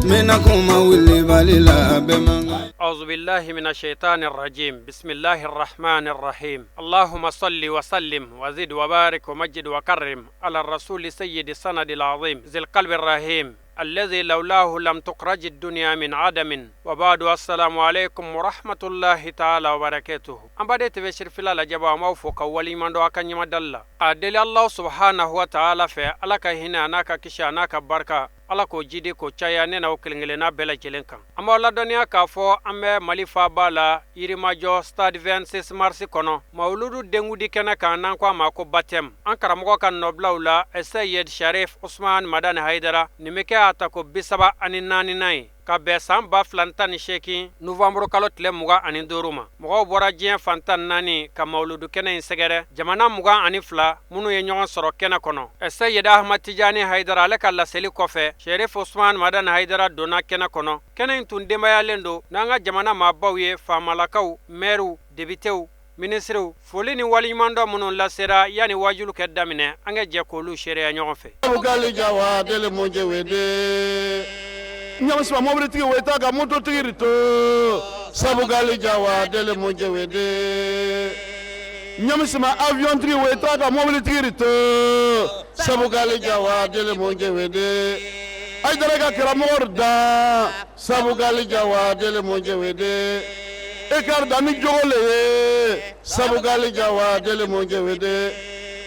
Bɛna kuma wulibali la bɛɛ man kan. أعوذ بالله من الشيطان الرجيم بسم الله الرحمن الرحيم اللهم صل وسلم وزد وبارك ومجد وكرم على الرسول سيد السند العظيم ذي القلب الرحيم الذي لولاه لم تخرج الدنيا من عدم وبعد السلام عليكم ورحمة الله تعالى وبركاته An baden TV Sirifila lajɛbaaw, an b'aw fo ka waleɲuman dɔn a ka ɲɛmadali la a deli Allah subhanahu wa ta'ala fɛ. Ala ka hinɛ a n'a ka kisi a n'a ka barika, Ala k'o jidi k'o caya ne n'aw kelen kelenna bɛɛ lajɛlen kan. An b'aw ladɔnniya k'a fɔ an bɛ Mali faaba la, Yirimajɔ, stade 26 mars kɔnɔ, mawuludu denkundi kɛnɛ kan, n'an ko a ma ko baptême, an karamɔgɔ ka nɔbilaw la, Seyid Sharif Usman Madani Hayidara. Nin bɛ kɛ a tako 34nan ye, ka bɛn san 2018 novembre kalo tile 25 ma. Mɔgɔw bɔra diɲɛ fan 14 ka mawuludu kɛnɛ in sɛgɛrɛ, jamana 22 minnu ye ɲɔgɔn sɔrɔ kɛnɛ kɔnɔ. Seyid Ahmad Tijani Hayidara, ale ka laseli kɔfɛ, Sherif Usman Madani Hayidara donna kɛnɛ kɔnɔ. Kɛnɛ in tun denbayalen don n'an ka jamana maabaw ye, faamalakaw, mɛriw, depitew, minisiriw. Foli ni waleɲumandɔn minnu lasera yanni wajulu kɛ daminɛ, an ka jɛ k'olu seereya ɲɔgɔn fɛ. Ɲa mobilitigi o ta ka mototigi to sabugali jawa mujɛwede ɲa avion-tigi o ta ka mobilitigi to sabugali jawa mujɛwede Hayidara ka karamɔgɔ da sabugali jawa mujɛwede e ka dan ni jogo le ye sabugali jawa mujɛwede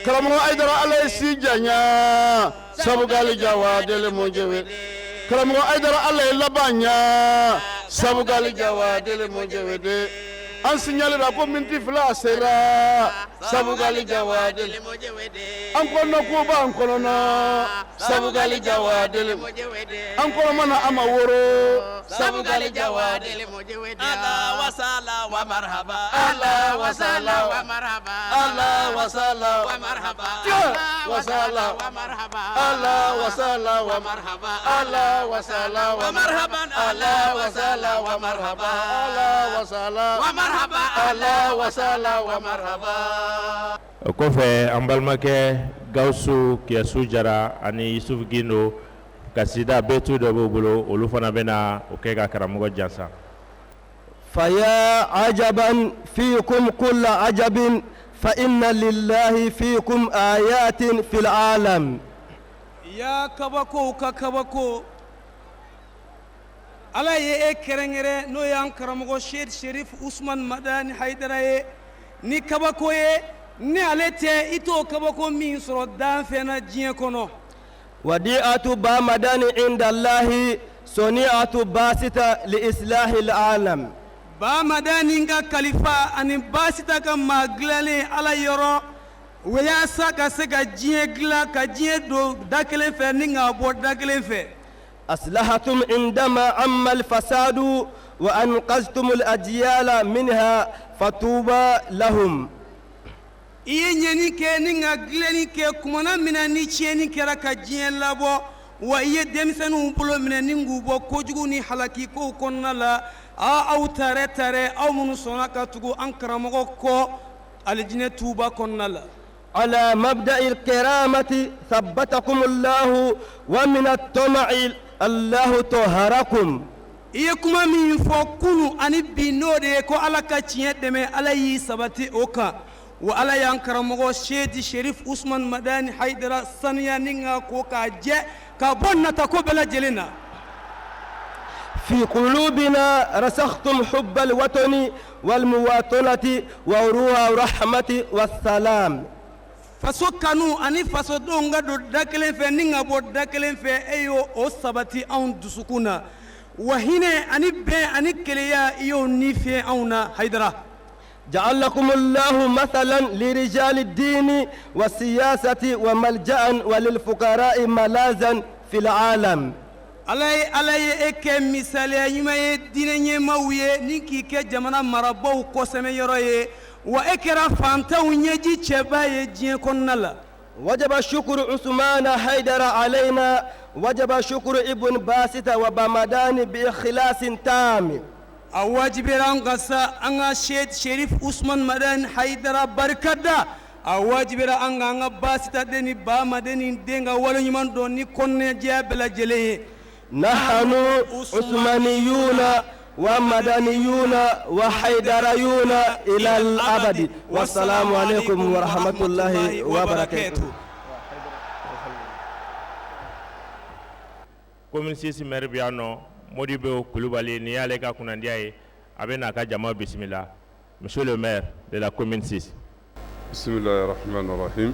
karamɔgɔ Hayidara, Ala ye si janya sabugali jawa mujɛwede karamɔgɔ Hayidara, Ala ye laban ɲa sabugali jawa mujɛwede an signalé la ko miniti 2 sera sabugali jawa an kɔnɔ ko b'an kɔnɔna sabugali jawa an kɔnɔ mana a ma woro sabugali jawa Ala wasala wa marhaba. Ala wasala wa marhaba. Ala wasala wa marhaba. Wasala wa marhaba. Ala wasala wa marhaba. Ala wasala wa marhaban. Ala wasala wa marhaba. Ala wasala wa marhaba. Ala wasala wa marhaba. O kɔfɛ, an balimakɛ Gawusu Kiyasu Jara ani Yusufu Gindo, kasida betu dɔ b'u bolo, olu fana bɛna o kɛ ka karamɔgɔ jansa. فيا عجبا فيكم كل عجب، فإن لله فيكم آيات في العالم. Ya kabako ka kabako, Ala ye e kɛrɛnkɛrɛn, n'o y'an karamɔgɔ Seyid Sherif Usman Madani Hayidara ye, ni kabako ye ni ale tɛ i t'o kabako min sɔrɔ danfɛn na diɲɛ kɔnɔ. وديعة بامدان عند الله صنيعة باسطة لإصلاح العالم. Ba Madani ka kalifa ani Basita ka maa dilanlen Ala yɔrɔ, walasa ka se ka diɲɛ dilan, ka diɲɛ don da kelen fɛ ni k'a bɔ da kelen fɛ. أصلحتم عندما عم الفساد وأنقذتم الأجيال منها، فطوبى لهم. I ye ɲɛni kɛ ni ka dilanni kɛ kumana min na ni tiɲɛni kɛra ka diɲɛ labɔ, wa i ye denmisɛnninw bolo minɛ ni k'u bɔ kojugu ni halakikow kɔnɔna la. Aa, aw tarɛ tarɛ, aw minnu sɔnna ka tugu an karamɔgɔ kɔ alijinɛ tuba kɔnɔna la. على مبدأ الكرامة ثبتكم الله ومن الطمع الله طهركم. I ye kuma min fɔ kunu ani bi, n'o de ye ko Ala ka tiɲɛ dɛmɛ, Ala y'i sabati o kan, wa Ala y'an karamɔgɔ Seyidi Sherif Usman Madani Hayidara saniya ni ka ko k'a jɛ ka bɔ natako bɛɛ lajɛlen na. في قلوبنا رسختم حب الوطن والمواطنة وروح الرحمة والسلام. Faso kanu ani fasodenw ka don da kelen fɛ ni ka bɔ da kelen fɛ, e y'o o sabati anw dusukun na, wa hinɛ ani bɛn ani kelenya, i y'o ni fiyɛ anw na, Hayidara. جعلكم الله مثلا لرجال الدين والسياسة وملجأ وللفقراء ملاذا في العالم. Ala ye e kɛ misaliya ɲuman ye diinɛ ɲɛmaaw ye, ni k'i kɛ jamana marabaaw kɔsɛmɛ yɔrɔ ye, wa e kɛra fantanw ɲɛji cɛba ye diɲɛ kɔnɔna la. وجب شكر عثمان حيدر علينا، وجب شكر ابن باسط وبمدان بإخلاص تام. A wajibiyara an ka sa an ka Sheikh Sherif Usman Madani Hayidara barika da. A wajibiyara an ka an ka Basita den ni Bamaden ni den ka wale ɲuman dɔn ni kɔnɔnajɛya bɛɛ lajɛlen ye. نحن عثمانيون ومدنيون وحيدريون إلى الأبد والسلام عليكم ورحمة الله وبركاته. Commune 6 maire bɛ yan nɔ, Modibo Kulubali, nin y'ale ka kunnandiya ye, a bɛ n'a ka jama bisimila. Monsieur le maire de la commune 6. بسم الله الرحمن الرحيم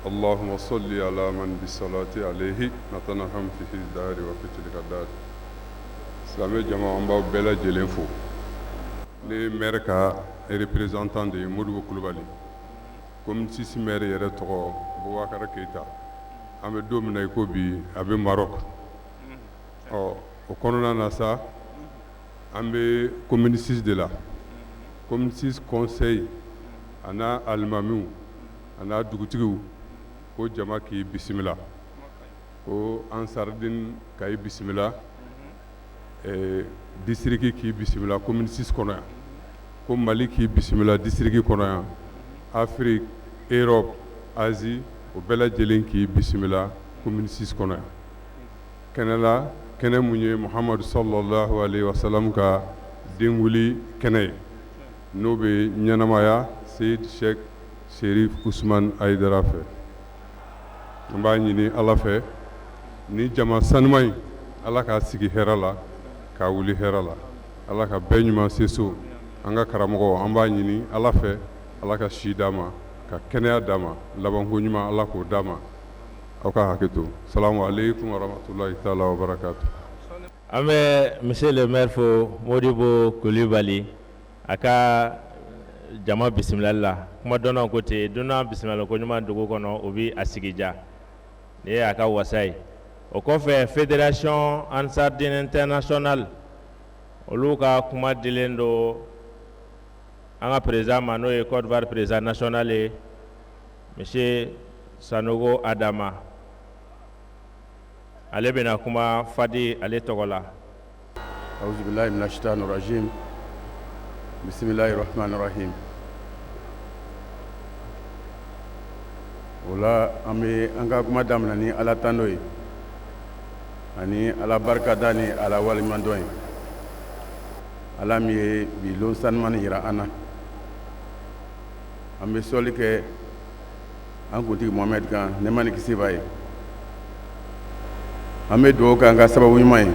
اللهم صل على من بالصلاة عليه نتنهم في الدار وفي تلك الدار. Silamɛ jama, an b'aw bɛɛ lajɛlen fo. Ne ye maire ka représentant de ye, Modibo Kulubali. Commune 6 maire yɛrɛ tɔgɔ Bubakari Keyita, an bɛ don min na i ko bi, a bɛ Maroc. Ɔ, o kɔnɔna na sa, an bɛ commune 6 de la. Commune 6 conseil a n'a alimamiw a n'a dugutigiw ko jama k'i bisimila, ko Ansardine ka i bisimila, district k'i bisimila commune 6 kɔnɔ yan, ko Mali k'i bisimila district kɔnɔ yan, Afrique, Europe, Asie, o bɛɛ lajɛlen k'i bisimila commune 6 kɔnɔ yan. Kɛnɛ la, kɛnɛ mun ye Muhamadu sallallahu alaihi wasallam ka denwuli kɛnɛ ye, n'o bɛ ɲɛnamaya Seyid Sheikh Sherif Usman Ayidara fɛ. An b'a ɲini Ala fɛ, ni jama sanuma in, Ala k'a sigi hɛrɛ la, k'a wuli hɛrɛ la, Ala ka bɛɛ ɲuman se so. An ka karamɔgɔ, an b'a ɲini Ala fɛ, Ala ka si d'a ma, ka kɛnɛya d'a ma, labanko ɲuman Ala k'o d'a ma. Aw ka hakɛ to. Salamu aleykum warahmatulahi taala wa barakatu. An bɛ monsieur le maire fo, Modibo Kulibali, a ka jama bisimilali la. Kuma dɔnnaw ko ten, dunan bisimila ko ɲuman dugu kɔnɔ, o bɛ a sigi diya. Nin ye a ka wasa ye. O kɔfɛ, Fédération Ansardine Internationale, olu ka kuma dilen don an ka président ma, n'o ye Côte d'Ivoire président national ye, monsieur Sanogo Adama. Ale bɛna kuma Fadi ale tɔgɔ la. أعوذ بالله من الشيطان الرجيم بسم الله الرحمن الرحيم. O la, an bɛ an ka kuma daminɛ ni Ala tando ye ani Ala barikada ni Ala waleɲumandɔn ye, Ala min ye bi lon sanuman yira an na. An bɛ sɔli kɛ an kuntigi Mohamɛd kan, nɛɛma ni kisi b'a ye. An bɛ dugawu kɛ an ka sababu ɲuman ye,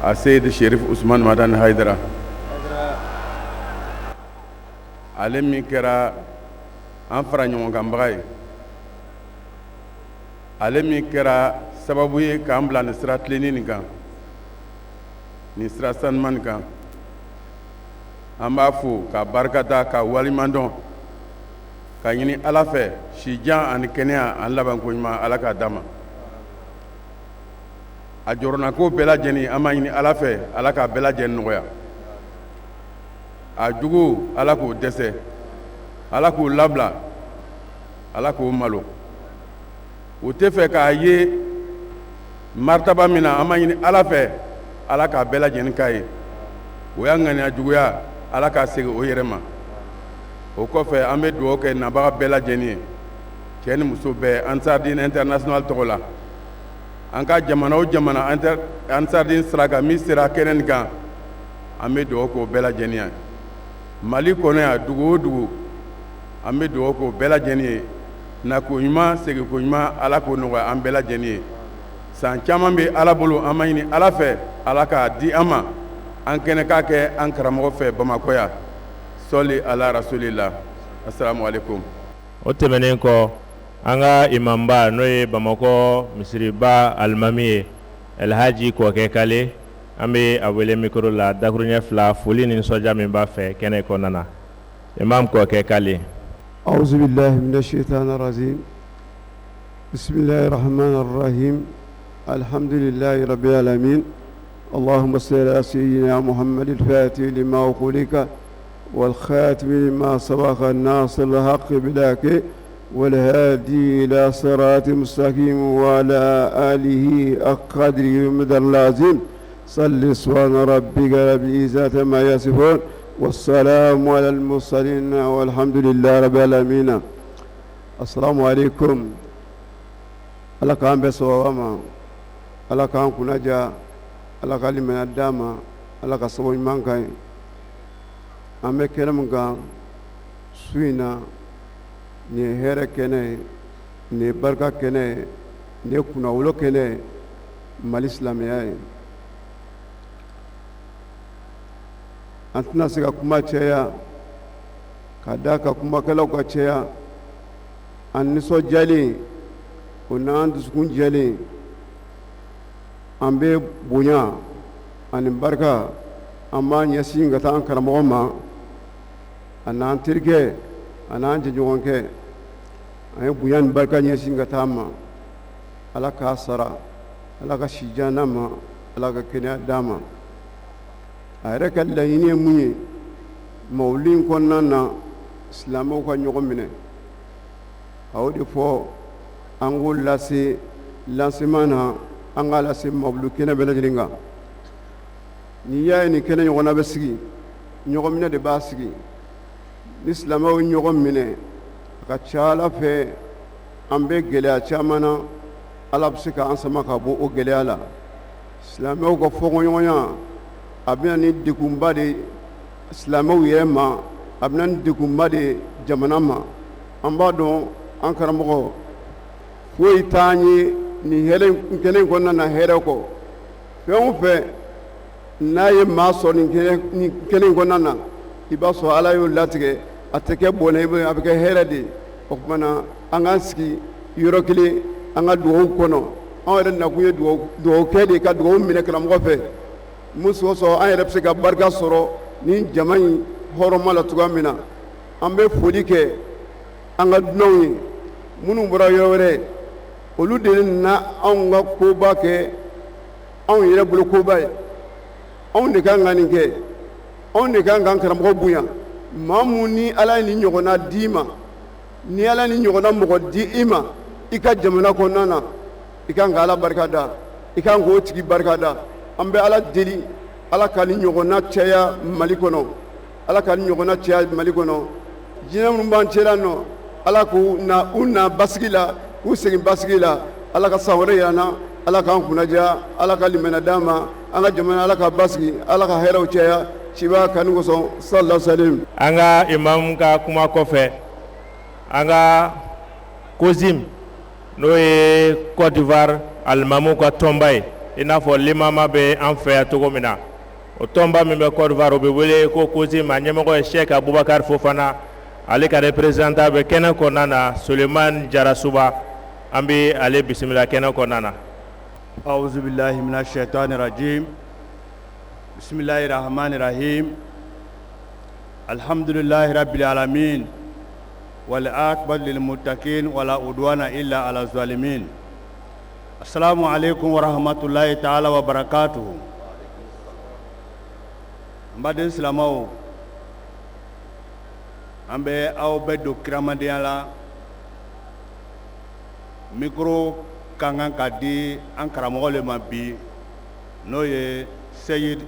a Seyid Sherif Usman Madani Hayidara, ale min kɛra an fara ɲɔgɔnkanbaga ye, ale min kɛra sababu ye k'an bila nin sira tilenni nin kan, nin sira sanuman nin kan. An b'a fo ka barikada, ka waleɲumandɔn, ka ɲini Ala fɛ sijan ani kɛnɛya ani labanko ɲuman, Ala k'a d'a ma. A jɔrɔnako bɛɛ lajɛlen, an b'a ɲini Ala fɛ, Ala k'a bɛɛ lajɛlen nɔgɔya. A jugu, Ala k'o dɛsɛ, Ala k'o labila, Ala k'o malo. O tɛ fɛ k'a ye maritaba min na, an b'a ɲini Ala fɛ, Ala k'a bɛɛ lajɛlen k'a ye. O y'a ŋaniya juguya, Ala k'a segin o yɛrɛ ma. O kɔfɛ, an bɛ dugawu kɛ nabaga bɛɛ lajɛlen ye, cɛ ni muso bɛɛ, Ansardine International tɔgɔ la. An ka jamana o jamana Ansardine sira kan, min sera kɛnɛ nin kan, an bɛ dugawu k'o bɛɛ lajɛlen ye. Mali kɔnɔ yan, dugu o dugu, an bɛ dugawu k'o bɛɛ lajɛlen ye. Nako ɲuman, seginko ɲuman, Ala k'o nɔgɔya an bɛɛ lajɛlen ye. San caman bɛ Ala bolo, an b'a ɲini Ala fɛ, Ala k'a di an ma, an kɛnɛ k'a kɛ an karamɔgɔ fɛ Bamakɔ yan. Sɔli ala rasulila. Assalamu alaikum. O tɛmɛnen kɔ, an ka imamba, n'o ye Bamakɔ misiriba alimami ye, Elhaji Kɔkɛ Kale, an bɛ a wele micro la dakuruɲɛ fila, foli ni nisɔndiya min b'a fɛ kɛnɛ kɔnɔna na. Imam Kɔkɛ Kale. أعوذ بالله من الشيطان الرجيم بسم الله الرحمن الرحيم الحمد لله رب العالمين اللهم صل على سيدنا محمد الفاتح لما أغلق والخاتم لما سبق الناصر الحق بالحق والهادي إلى صراط مستقيم وعلى آله قدره ومدى اللازم. صل سبحان ربك رب العزة ما يصفون والسلام على المرسلين والحمد لله رب العالمين. السلام عليكم. Ala k'an bɛn sawaba ma, Ala k'an kunna diya, Ala ka limaniya d'an ma, Ala ka sababu ɲuman k'an ye. An bɛ kɛnɛ min kan su in na, nin ye hɛrɛ kɛnɛ ye, nin ye barika kɛnɛ ye, nin ye kunnawolo kɛnɛ ye Mali silamɛya ye. An tɛna se ka kuma caya ka d'a kan kumakɛlaw ka caya. An nisɔndiyalen o n'an dusukun jɛlen, an bɛ bonya ani barika an b'a ɲɛsin ka taa an karamɔgɔ ma, a n'an terikɛ, a n'an jɛɲɔgɔnkɛ. An ye bonya ni barika ɲɛsin ka taa ma. Ala k'a sara, Ala ka si jan d'a ma, Ala ka kɛnɛya d'a ma. A yɛrɛ ka laɲini ye mun ye mawuli in kɔnɔna na, silamɛw ka ɲɔgɔn minɛ. A y'o de fɔ an k'o lase lancement na, an k'a lase mawulu kɛnɛ bɛɛ lajɛlen kan. N'i y'a ye nin kɛnɛ ɲɔgɔnna bɛ sigi, ɲɔgɔn minɛ de b'a sigi. Ni silamɛw ye ɲɔgɔn minɛ, a ka ca Ala fɛ an bɛ gɛlɛya caman na, Ala bɛ se k'an sama ka bɔ o gɛlɛya la. Silamɛw ka fɔnkɔɲɔgɔnya, a bɛ na ni degunba de ye silamɛw yɛrɛ ma, a bɛ na ni degunba de ye jamana ma. An b'a dɔn an karamɔgɔ foyi t'an ye nin kɛnɛ in kɔnɔna na hɛrɛ kɔ. Fɛn o fɛn n'a ye maa sɔrɔ nin kɛnɛ in kɔnɔna na, i b'a sɔrɔ Ala y'o latigɛ, a tɛ kɛ bɔnɛ ye, a bɛ kɛ hɛrɛ de ye. O tuma na an k'an sigi yɔrɔ kelen, an ka dugawu kɔnɔ. Anw yɛrɛ nakun ye dugawu kɛ de, ka dugawu minɛ karamɔgɔ fɛ. Mun sɔsɔ an yɛrɛ bɛ se ka barika sɔrɔ ni jama in hɔrɔma la cogoya min na. An bɛ foli kɛ an ka dunanw ye minnu bɔra yɔrɔ wɛrɛ, olu de nana anw ka koba kɛ anw yɛrɛ bolo koba ye. Anw de kan ka nin kɛ, anw de kan k'an karamɔgɔ bonya. Maa mun ni Ala ye nin ɲɔgɔnna d'i ma, ni Ala ni ɲɔgɔnna mɔgɔ di i ma i ka jamana kɔnɔna na, i kan ka Ala barika da, i kan k'o tigi barika da. An bɛ Ala deli, Ala ka nin ɲɔgɔnna caya Mali kɔnɔ, Ala ka nin ɲɔgɔnna caya Mali kɔnɔ. Jinɛ minnu b'an cɛla nɔ, Ala k'u na, u na basigi la, k'u segin basigi la. Ala ka san wɛrɛ yira an na, Ala k'an kunnadiya, Ala ka limaniya d'an ma, an ka jamana Ala ka basigi, Ala ka hɛrɛw caya ciba kanu kosɔn, sallallahu alaihi wasallam. An ka imam ka kuma kɔfɛ, an ka COSIM, n'o ye Côte d'Ivoire alimamuw ka tɔnba ye, i n'a fɔ limama bɛ an fɛ yan cogo min na, o tɔnba min bɛ Côte d'Ivoire, o bɛ wele ko COSIM. A ɲɛmɔgɔ ye Cheikh Abubakar Fofana, ale ka représentant bɛ kɛnɛ kɔnɔna na, Sulemani Jarasuba, an bɛ ale bisimila kɛnɛ kɔnɔna na. Awuzu bilahi mina shɛtani rajim bisimilahi rahmani rahim alhamdulilahi rabbil alamin wal akibatu lil mutakin wala udwana illa ala zalimin assalamu alaikum wa rahmatullahi ta'ala wa barakatuhu. N baden silamɛw, an bɛ aw bɛɛ don kiramadenya la. Micro ka kan ka di an karamɔgɔ le ma bi, n'o ye Seyid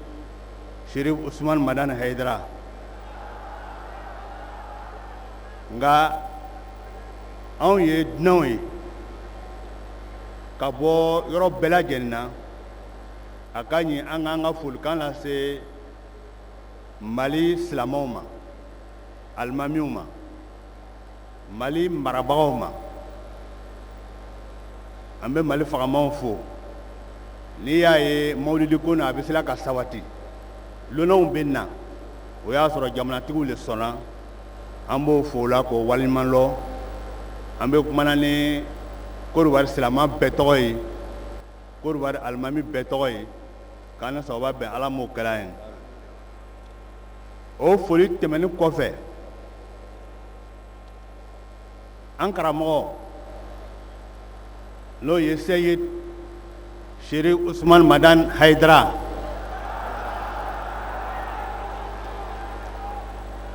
Sherif Usman Madani Hayidara. Nka anw ye dunanw ye ka bɔ yɔrɔ bɛɛ lajɛlen na. A ka ɲi an k'an ka folikan lase Mali silamɛw ma, alimamiw ma, Mali marabagaw ma. An bɛ Mali fagamaw fo. N'i y'a ye mawulidi ko na, a bɛ sela ka sabati, lonanw bɛ na, o y'a sɔrɔ jamanatigiw le sɔnna. An b'o fo la k'o waleɲuman lɔn. An bɛ kumana ni Kodiwari silama bɛɛ tɔgɔ ye, Kodiwari alimami bɛɛ tɔgɔ ye, k'an ni sababa bɛn. Ala m'o kɛra ye. O foli tɛmɛni kɔfɛ, an karamɔgɔ, n'o ye Seyid Sherif Usman Madan Hayidara,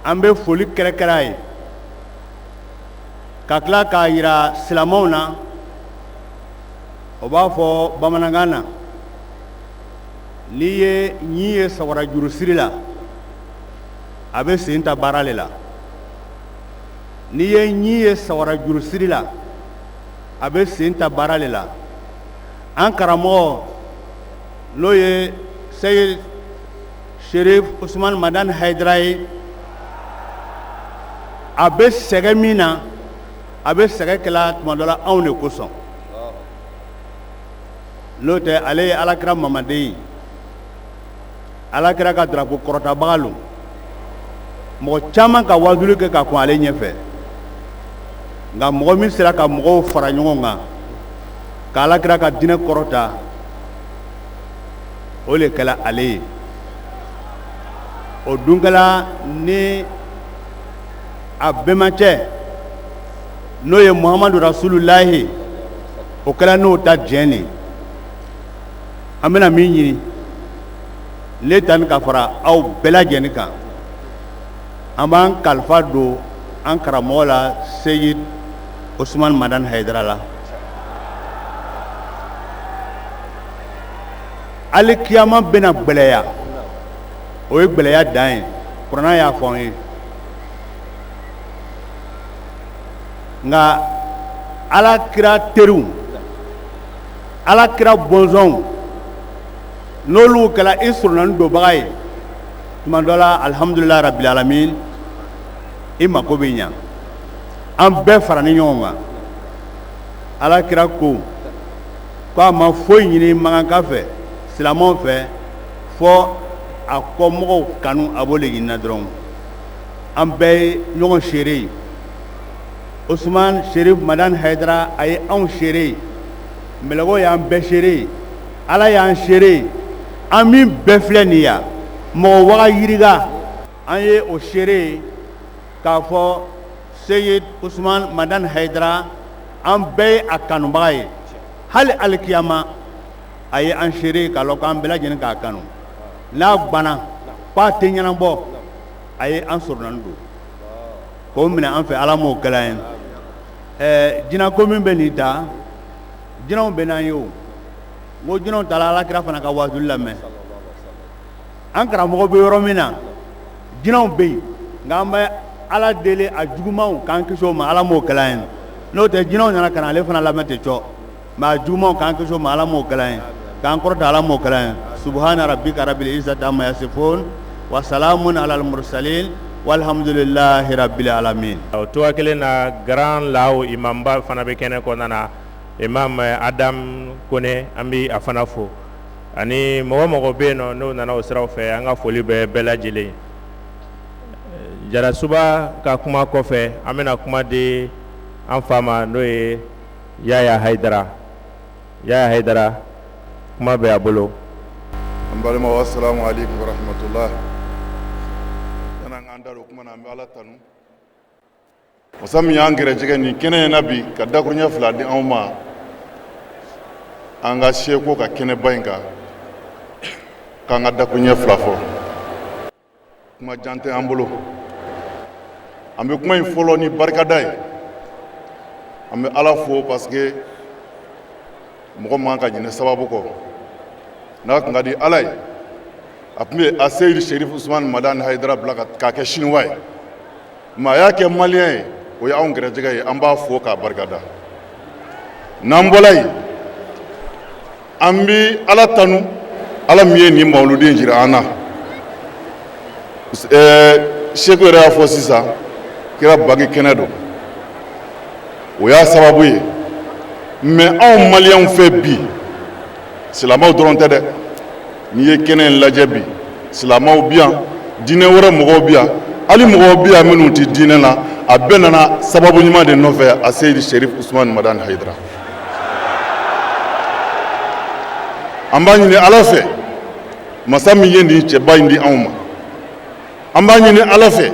an bɛ foli kɛrɛkɛrɛ a ye, ka tila k'a yira silamɛw na. O b'a fɔ bamanankan na, n'i ye ɲin ye sawara jurusiri la, a bɛ sen ta baara le la. N'i ye ɲin ye sawara jurusiri la, A bɛ sen ta baara le la. An karamɔgɔ, n'o ye Seyid Sherif Usman Madani Hayidara ye, a bɛ sɛgɛn min na, a bɛ sɛgɛn kɛla tuma dɔ la anw de kosɔn. N'o tɛ, ale ye Alakira mamaden ye, Alakira ka darapo kɔrɔtabaga lo. Mɔgɔ caman ka wajuli kɛ ka kɔn ale ɲɛfɛ, nka mɔgɔ min sera ka mɔgɔw fara ɲɔgɔn kan ka Alakira ka diinɛ kɔrɔta, o le kɛla ale ye. O dun kɛla ni a bɛnbacɛ, n'o ye Muhamadu Rasululahi, o kɛla n'o ta diɲɛ de ye. An bɛna min ɲini ne ta ni ka fara aw bɛɛ lajɛlen kan, an b'an kalifa don an karamɔgɔ la, Seyid Usman Madani Hayidara la. Alikiyama bɛna gbɛlɛya, o ye gbɛlɛya dan ye, kuranna y'a fɔ an ye. Nka Ala kira teriw, Ala kira bɔnsɔnw, n'olu kɛra i surunani donbaga ye tuma dɔ la, alihamudulila rabil alamin, i mako bɛ ɲa. An bɛɛ fara ni ɲɔgɔn kan. Ala kira ko ko a ma foyi ɲini makanka fɛ, silamɛw fɛ, fɔ a kɔmɔgɔw kanu, a b'o de ɲinina dɔrɔn. An bɛɛ ye ɲɔgɔn seere ye. Usman Sherif Madani Hayidara, a ye anw seere ye, mɛlɛkɛw y'an bɛɛ seere ye, Ala y'an seere ye. An min bɛɛ filɛ nin yan, mɔgɔ waga yirika, an ye o seere ye k'a fɔ Seyid Usman Madani Hayidara, an bɛɛ ye a kanubaga ye. Hali alikiyama, a ye an seere ye k'a lɔn k'an bɛɛ lajɛlen k'a kanu. N'a gbanna k'a tɛ ɲɛnabɔ, a ye an sɔrɔnani don k'o minɛ an fɛ. Ala m'o kɛla ye. Ɛɛ, jinɛko min bɛ nin ta, jinɛw bɛ n'an ye. O n ko jinɛw taara Alakira fana ka waajuli lamɛn. An karamɔgɔ bɛ yɔrɔ min na, jinɛw bɛ yen, nka an bɛ Ala deli a jugumanw k'an kisi o ma. Ala m'o kɛla ye. N'o tɛ, jinɛw nana ka na ale fana lamɛn ten cɔ, mais a jugumanw k'an kisi o ma. Ala m'o kɛla ye. K'an kɔrɔta, Ala m'o kɛla ye. Subhana rabbika rabbil izzati amma yasifun wa salamun alal mursalin walhamdulillahi rabbil alamin. O cogoya kelen na, Grand Law imamba fana bɛ kɛnɛ kɔnɔna na, Imam Adam Kone, an bɛ a fana fo, ani mɔgɔ mɔgɔ bɛ yen nɔ n'o nana o siraw fɛ, an ka foli bɛ bɛɛ lajɛlen. Jarasuba ka kuma kɔfɛ, an bɛna kuma di an fa ma, n'o ye Yaya Hayidara. Yaya Hayidara, kuma bɛ a bolo. An balimaw, assalamu alaikum warahmatullah. Yan'an k'an da don kuma na, an bɛ Ala tanu, masa min y'an gɛrɛjɛgɛ nin kɛnɛ in na bi ka dakuruɲɛ fila di anw ma an ka seko ka kɛnɛba in kan, k'an ka dakuruɲɛ fila fɔ. Kuma jan tɛ an bolo. An bɛ kuma in fɔlɔ ni barikada ye. An bɛ Ala fo, parce que mɔgɔ man ka ɲinɛ sababu kɔ. N'a tun ka di Ala ye, a tun bɛ Aseyidu Sherif Usumani Madani Hayidara bila k'a kɛ Chinois ye, mais a y'a kɛ malien ye. O ye anw gɛrɛjɛgɛ ye, an b'a fo k'a barikada. N'an bɔla yen, an bɛ Ala tanu, Ala min ye nin mawuludi jira an na. Seku yɛrɛ y'a fɔ sisan, kira bange kɛnɛ don, o y'a sababu ye. Mais anw maliyɛnw fɛ bi, silamɛw dɔrɔn tɛ dɛ. N'i ye kɛnɛ in lajɛ bi, silamɛw bi yan, diinɛ wɛrɛ mɔgɔw bi yan, hali mɔgɔw bi yan minnu tɛ diinɛ na. A bɛɛ nana sababu ɲuman de nɔfɛ, Aseyidu Sherif Usumani Madani Hayidara. An b'a ɲini Ala fɛ, masa min ye nin cɛba in di anw ma, an b'a ɲini Ala fɛ,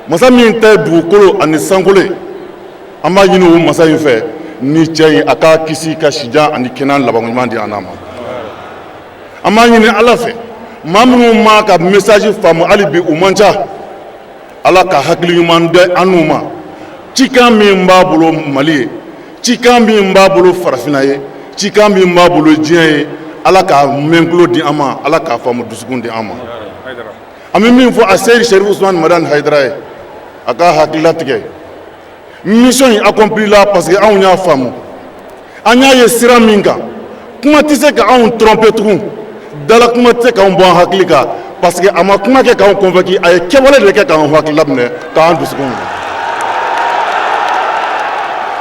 masa min ta ye dugukolo ani sankolo ye, an b'a ɲini o masa in fɛ, ni cɛ in, a k'a kisi ka sijan ani kɛnɛya labanko ɲuman di an n'a ma. An b'a ɲini Ala fɛ, maa minnu m'a ka message faamu hali bi, u man ca, Ala ka hakili ɲuman di an n'u ma. Cikan min b'a bolo Mali ye, cikan min b'a bolo farafinna ye, cikan min b'a bolo diɲɛ ye, Ala k'a mɛn tulo di an ma, Ala k'a faamu dusukun di an ma. An bɛ min fɔ a Seyidi Sherif Usumani Madani Hayidara ye, a ka hakili latigɛ, mission in accompli la, parce que anw y'a faamu. An y'a ye sira min kan, kuma tɛ se ka anw tromper tugun, dala kuma tɛ se k'anw bɔ an hakili kan, parce que a ma kuma kɛ k'anw convaincu, a ye kɛwale de kɛ k'anw hakili laminɛ, k'an dusukun minɛ.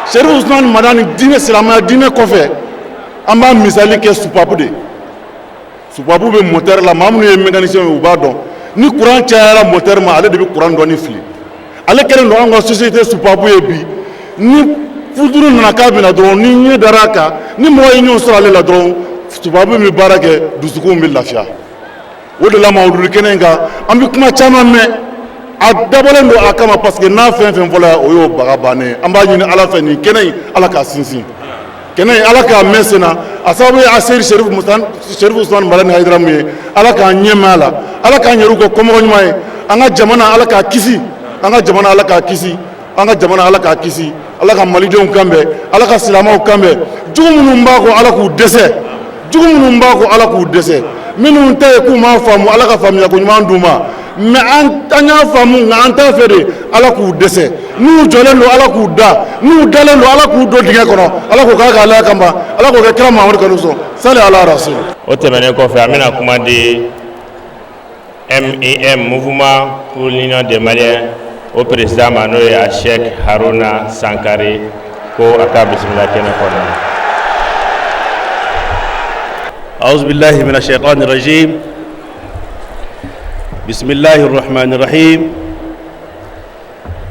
Serifu Usumani Madani, diinɛ, silamɛya diinɛ kɔfɛ, an b'a misali kɛ soupape de. Soupape bɛ moteur la. Maa minnu ye mécanicien ye, u b'a dɔn, ni courant cayara moteur ma, ale de bɛ courant dɔɔni fili. Ale kɛlen don an ka société soupape ye bi. Ni foudre nana k'a bɛna dɔrɔn, ni ɲɛ dara a kan, ni mɔgɔ ye ɲɔgɔn sɔrɔ ale la dɔrɔn, soupape bɛ baara kɛ, dusukun bɛ lafiya. O de la, mawuludu kɛnɛ in kan, an bɛ kuma caman mɛn, a dabɔlen don a kama, parce que n'a fɛn fɛn fɔla, o y'o baga bannen ye. An b'a ɲini Ala fɛ, nin kɛnɛ in, Ala k'a sinsin, kɛnɛ in, Ala k'a mɛn sen na. A sababu ye Aseri Serifu Usumani Madani Hayidara min ye, Ala k'an ɲɛ mɛn a la, Ala k'an yɛrɛw kɛ kɔmɔgɔ ɲuman ye. An ka jamana, Ala k'a kisi. An ka jamana, Ala k'a kisi. An ka jamana, Ala k'a kisi. Ala ka malidenw kan bɛn, Ala ka silamɛw kan bɛn. Jugu minnu b'a kɔ, Ala k'u dɛsɛ. Jugu minnu b'a kɔ, Ala k'u dɛsɛ. Minnu ta ye k'u m'a faamu, Ala ka faamuyako ɲuman d'u ma. Mais an y'a faamu, nka an t'a fɛ de. Ala k'u dɛsɛ. N'u jɔlen don, Ala k'u da. N'u dalen don, Ala k'u don dingɛ kɔnɔ. Ala k'o k'a ka Ala kama, Ala k'o kɛ kira Mahamadu kanu sɔn sali ala rasul. O tɛmɛnen kɔfɛ, an bɛna kuma di MUM, Mouvement pour l'Union des Maliens, o président ma, n'o ye a Cheikh Haruna Sankare, ko a ka bisimila kɛnɛ kɔnɔ. أعوذ بالله من الشيطان الرجيم، بسم الله الرحمن الرحيم.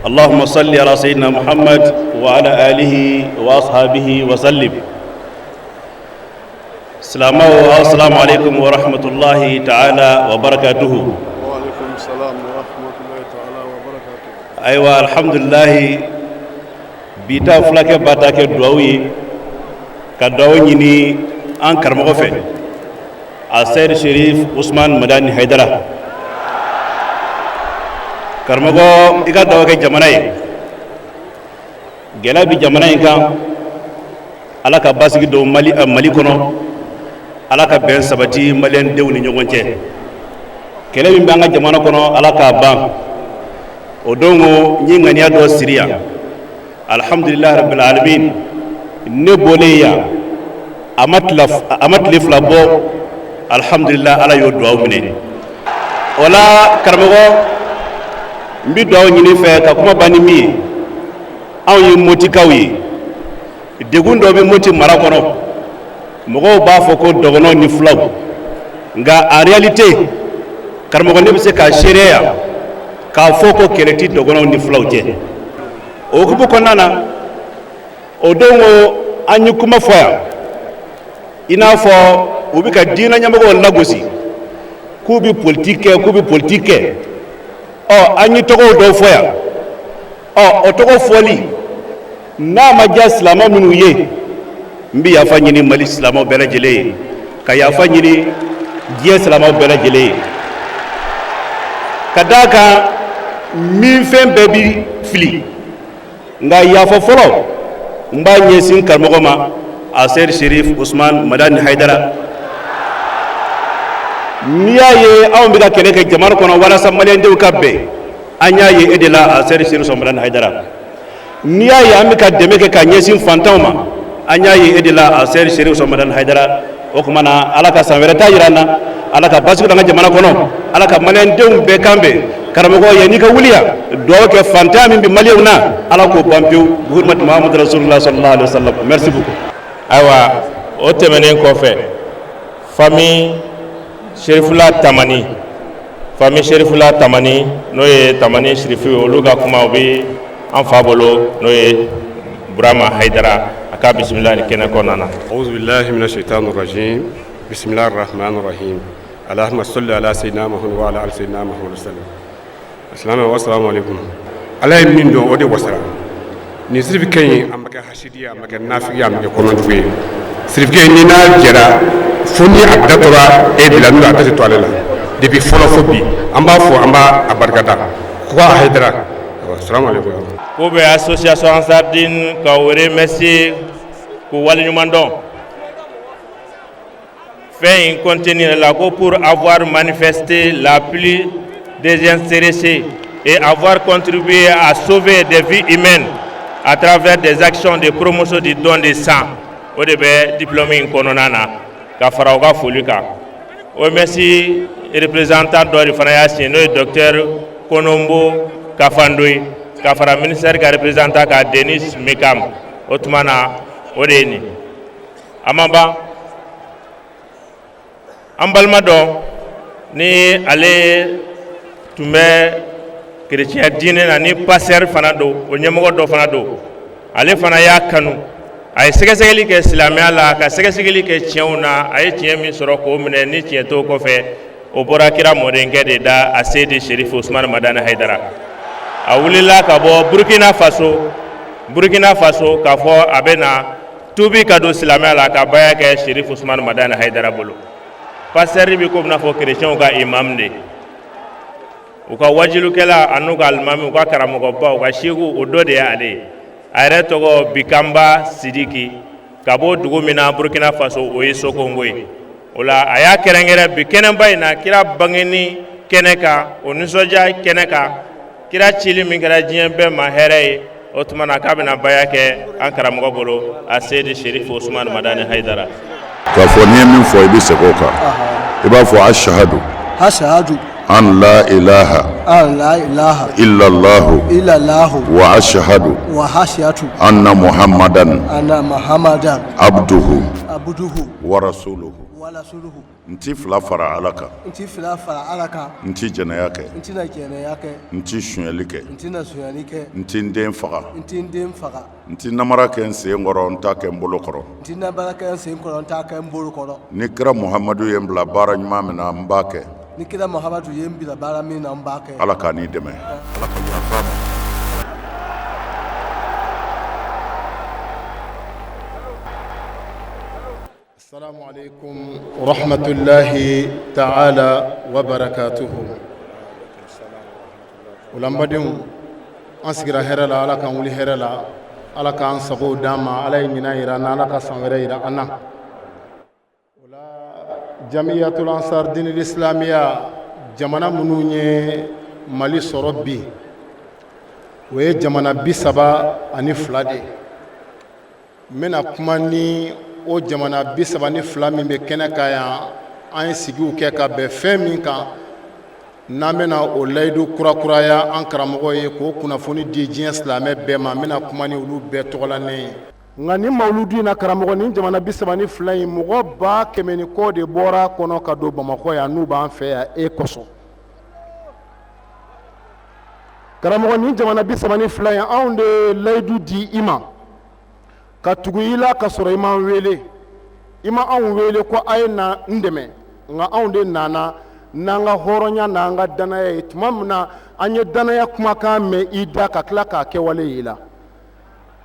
اللهم صل على سيدنا محمد وعلى آله وأصحابه وسلم. السلام السلام عليكم ورحمة الله تعالى وبركاته. وعليكم السلام ورحمة الله تعالى وبركاته. أيوة، الحمد لله. Bi ta fulakɛ ba ta kɛ duwawu ye, ka duwawu ɲini an karamɔgɔ fɛ, a Seyid Sherif Usman Madani Haidara. Karamɔgɔ, i ka duwawu kɛ jamana ye. Gɛlɛya bi jamana in kan, Ala ka basigi don Mali kɔnɔ, Ala ka bɛn sabati maliyɛn denw ni ɲɔgɔn cɛ. Kɛlɛ min bɛ an ka jamana kɔnɔ, Ala k'a ban. O don ko n ye ŋaniya dɔ siri yan, alhamdulilahi rabbil alamin, ne bɔlen yan, a ma tile 2 bɔ, alhamdulilah, Ala y'o duwawu minɛ. O la, karamɔgɔ, n bɛ duwawu ɲini fɛ ka kuma ban ni min ye, anw ye Motikaw ye. Degun dɔ bɛ Moti mara kɔnɔ, mɔgɔw b'a fɔ ko dɔgɔnɔw ni fulaw, nka en réalité, karamɔgɔ, ne bɛ se k'a seereya k'a fɔ ko kɛlɛ tɛ dɔgɔnɔw ni fulaw cɛ. O hukumu kɔnɔna na, o don ko an ye kuma fɔ yan, i n'a fɔ u bɛ ka diinɛ ɲɛmɔgɔw lagosi k'u bɛ politique kɛ, k'u bɛ politique kɛ. Ɔ, an ye tɔgɔw dɔw fɔ yan. Ɔ, o tɔgɔ fɔli n'a ma diya silamɛ minnu ye, n bɛ yafa ɲini Mali silamɛw bɛɛ lajɛlen ye, ka yafa ɲini diɲɛ silamɛw bɛɛ lajɛlen ye, ka d'a kan min fɛn bɛɛ bi fili. Nka yafa fɔlɔ, n b'a ɲɛsin karamɔgɔ ma, Aseri Sherif Usman Madani Haidara. N'i y'a ye anw bɛ ka kɛlɛ kɛ jamana kɔnɔ walasa maliyɛndenw ka bɛn, an y'a ye e de la, Aseri Sherif Usman Madani Haidara. N'i y'a ye an bɛ ka dɛmɛ kɛ ka ɲɛsin fantanw ma, an y'a ye e de la, Aseri Sherif Usman Madani Haidara. O tuma na, Ala ka san wɛrɛ ta jira an na, Ala ka basigi don an ka jamana kɔnɔ, Ala ka maliyɛndenw bɛɛ kan bɛn. Karamɔgɔ, yanni ka wuli yan, dugawu kɛ fantanya min bɛ maliyɛnw na, Ala k'o ban pewu, bi hurmati Muhamadu rasulillah sallallahu alaihi wasallam. Merci beaucoup. Ayiwa, o tɛmɛnen kɔfɛ, famille Serifula Tamani, famille Serifula Tamani, n'o ye Tamani Sirifu ye, olu ka kuma, o bɛ an fa bolo, n'o ye Burama Hayidara, a ka bisimila ni kɛnɛ kɔnɔna na. أعوذ بالله من الشيطان الرجيم، بسم الله الرحمن الرحيم، اللهم صل على سيدنا محمد وعلى آل سيدنا محمد وسلم. السلام والسلام عليكم. Ala ye min dɔn, o de wasara. Nin sirifikɛ in, a ma kɛ hasidi ye, a ma kɛ nafigi ye, a ma kɛ kɔnɔjugu ye. Sirifikɛ in, ni n'a jɛra fo ni a da tora e de la, n'o a da tɛ to ale la. Depuis fɔlɔ fo bi, an b'a fɔ, an b'a a barikada ko a Hayidara. Salamu aleykum. K'u bɛ association Ansardine ka o remercier, k'u waleɲuman dɔn fɛn in contenu yɛrɛ la, ko pour avoir manifesté la plus désintéressée et avoir contribué à sauver des vies humaines à travers des actions de promotion du don de sang. O de bɛ diplôme in kɔnɔna na ka fara u ka foli kan. OMS représentant dɔ de fana y'a signé, n'o ye docteur Konombo Kafando ye, ka fara ministère ka représentant kan, Denis Mekam. O tuma na, o de ye nin. A ma ban, an balima dɔ ni ale tun bɛ kerecɛnya diinɛ na, ni pasteur fana don, o ɲɛmɔgɔ dɔ fana don, ale fana y'a kanu. A ye sɛgɛsɛgɛli kɛ silamɛya la, ka sɛgɛsɛgɛli kɛ tiɲɛw na. A ye tiɲɛ min sɔrɔ k'o minɛ, ni tiɲɛ t'o kɔfɛ, o bɔra kira mɔdenkɛ de da, a Seyidi Serifu Usumani Madani Hayidara. A wulila ka bɔ Burukina Faso, Burukina Faso, k'a fɔ a bɛ na tuubi ka don silamɛya la, ka baya kɛ Serifu Usumani Madani Hayidara bolo. Pasteur bɛ komi n'a fɔ kerecɛnw ka imam de, u ka wajulukɛla an'u ka alimami, u ka karamɔgɔba, u ka seku, o dɔ de ye ale ye. A yɛrɛ tɔgɔ Bikanba Sidiki, ka bɔ dugu min na Burukina Faso, o ye Sokongo ye. O la, a y'a kɛrɛnkɛrɛn bi kɛnɛba in na, kira bangeni kɛnɛ kan, o nisɔndiya kɛnɛ kan, kira cili min kɛra diɲɛ bɛɛ ma hɛrɛ ye. O tuma na, k'a bɛna baya kɛ an karamɔgɔ bolo, a Seyidi Serifu Usumani Madani Hayidara. K'a fɔ n'i ye min fɔ, i bɛ segin o kan. I b'a fɔ: ashahadu ashahadu an la ilaha an la ilaha illallahu illallahu wa ashahadu wa ashahadu anna muhammadan anna muhammadan abduhu abduhu wa rasuluhu wa rasuluhu. N ti fila fara Ala kan. N ti fila fara Ala kan. N ti jɛnɛya kɛ. N tɛna jɛnɛya kɛ. N ti sonyali kɛ. N tɛna sonyali kɛ. N ti n den faga. N ti n den faga. N ti namara kɛ n sen kɔrɔ, n t'a kɛ n bolo kɔrɔ. N ti namara kɛ n sen kɔrɔ, n t'a kɛ n bolo kɔrɔ. Ni kira Muhamadu ye n bila baara ɲuman min na, n b'a kɛ. Ni kira Muhamadu ye n bila baara min na, n b'a kɛ. Ala k'a n'i dɛmɛ, Ala ka yafa ma. Assalamu alaikum rahmatullahi ta'ala wa barakatuhu. O la, n badenw, an sigira hɛrɛ la, Ala k'an wuli hɛrɛ la, Ala k'an sago d'an ma. Ala ye ɲinan yira an na, Ala ka san wɛrɛ yira an na. O la, Jamiyatul Ansar Dinil Islamiya, jamana minnu ye Mali sɔrɔ bi, o ye jamana 32 de ye. N bɛna kuma ni o jamana 32 min bɛ kɛnɛ kan yan. An ye sigiw kɛ ka bɛn fɛn min kan, n'an bɛna o layidu kurakuraya an karamɔgɔ ye, k'o kunnafoni di diɲɛ silamɛ bɛɛ ma, n bɛna kuma ni olu bɛɛ tɔgɔla ne ye. Nka nin mawuludu in na, karamɔgɔ, nin jamana 32 in, mɔgɔ 100 000 ni kɔ de bɔra a kɔnɔ ka don Bamakɔ yan, n'u b'an fɛ yan e kosɔn. Karamɔgɔ, nin jamana 32 in, anw de ye layidu di i ma ka tugu i la, ka sɔrɔ i m'an wele, i ma anw wele ko a ye na n dɛmɛ. Nka anw de nana n'an ka hɔrɔnya n'an ka danaya ye. Tuma min na an ye danaya kumakan mɛn i da, ka tila k'a kɛwale y'i la,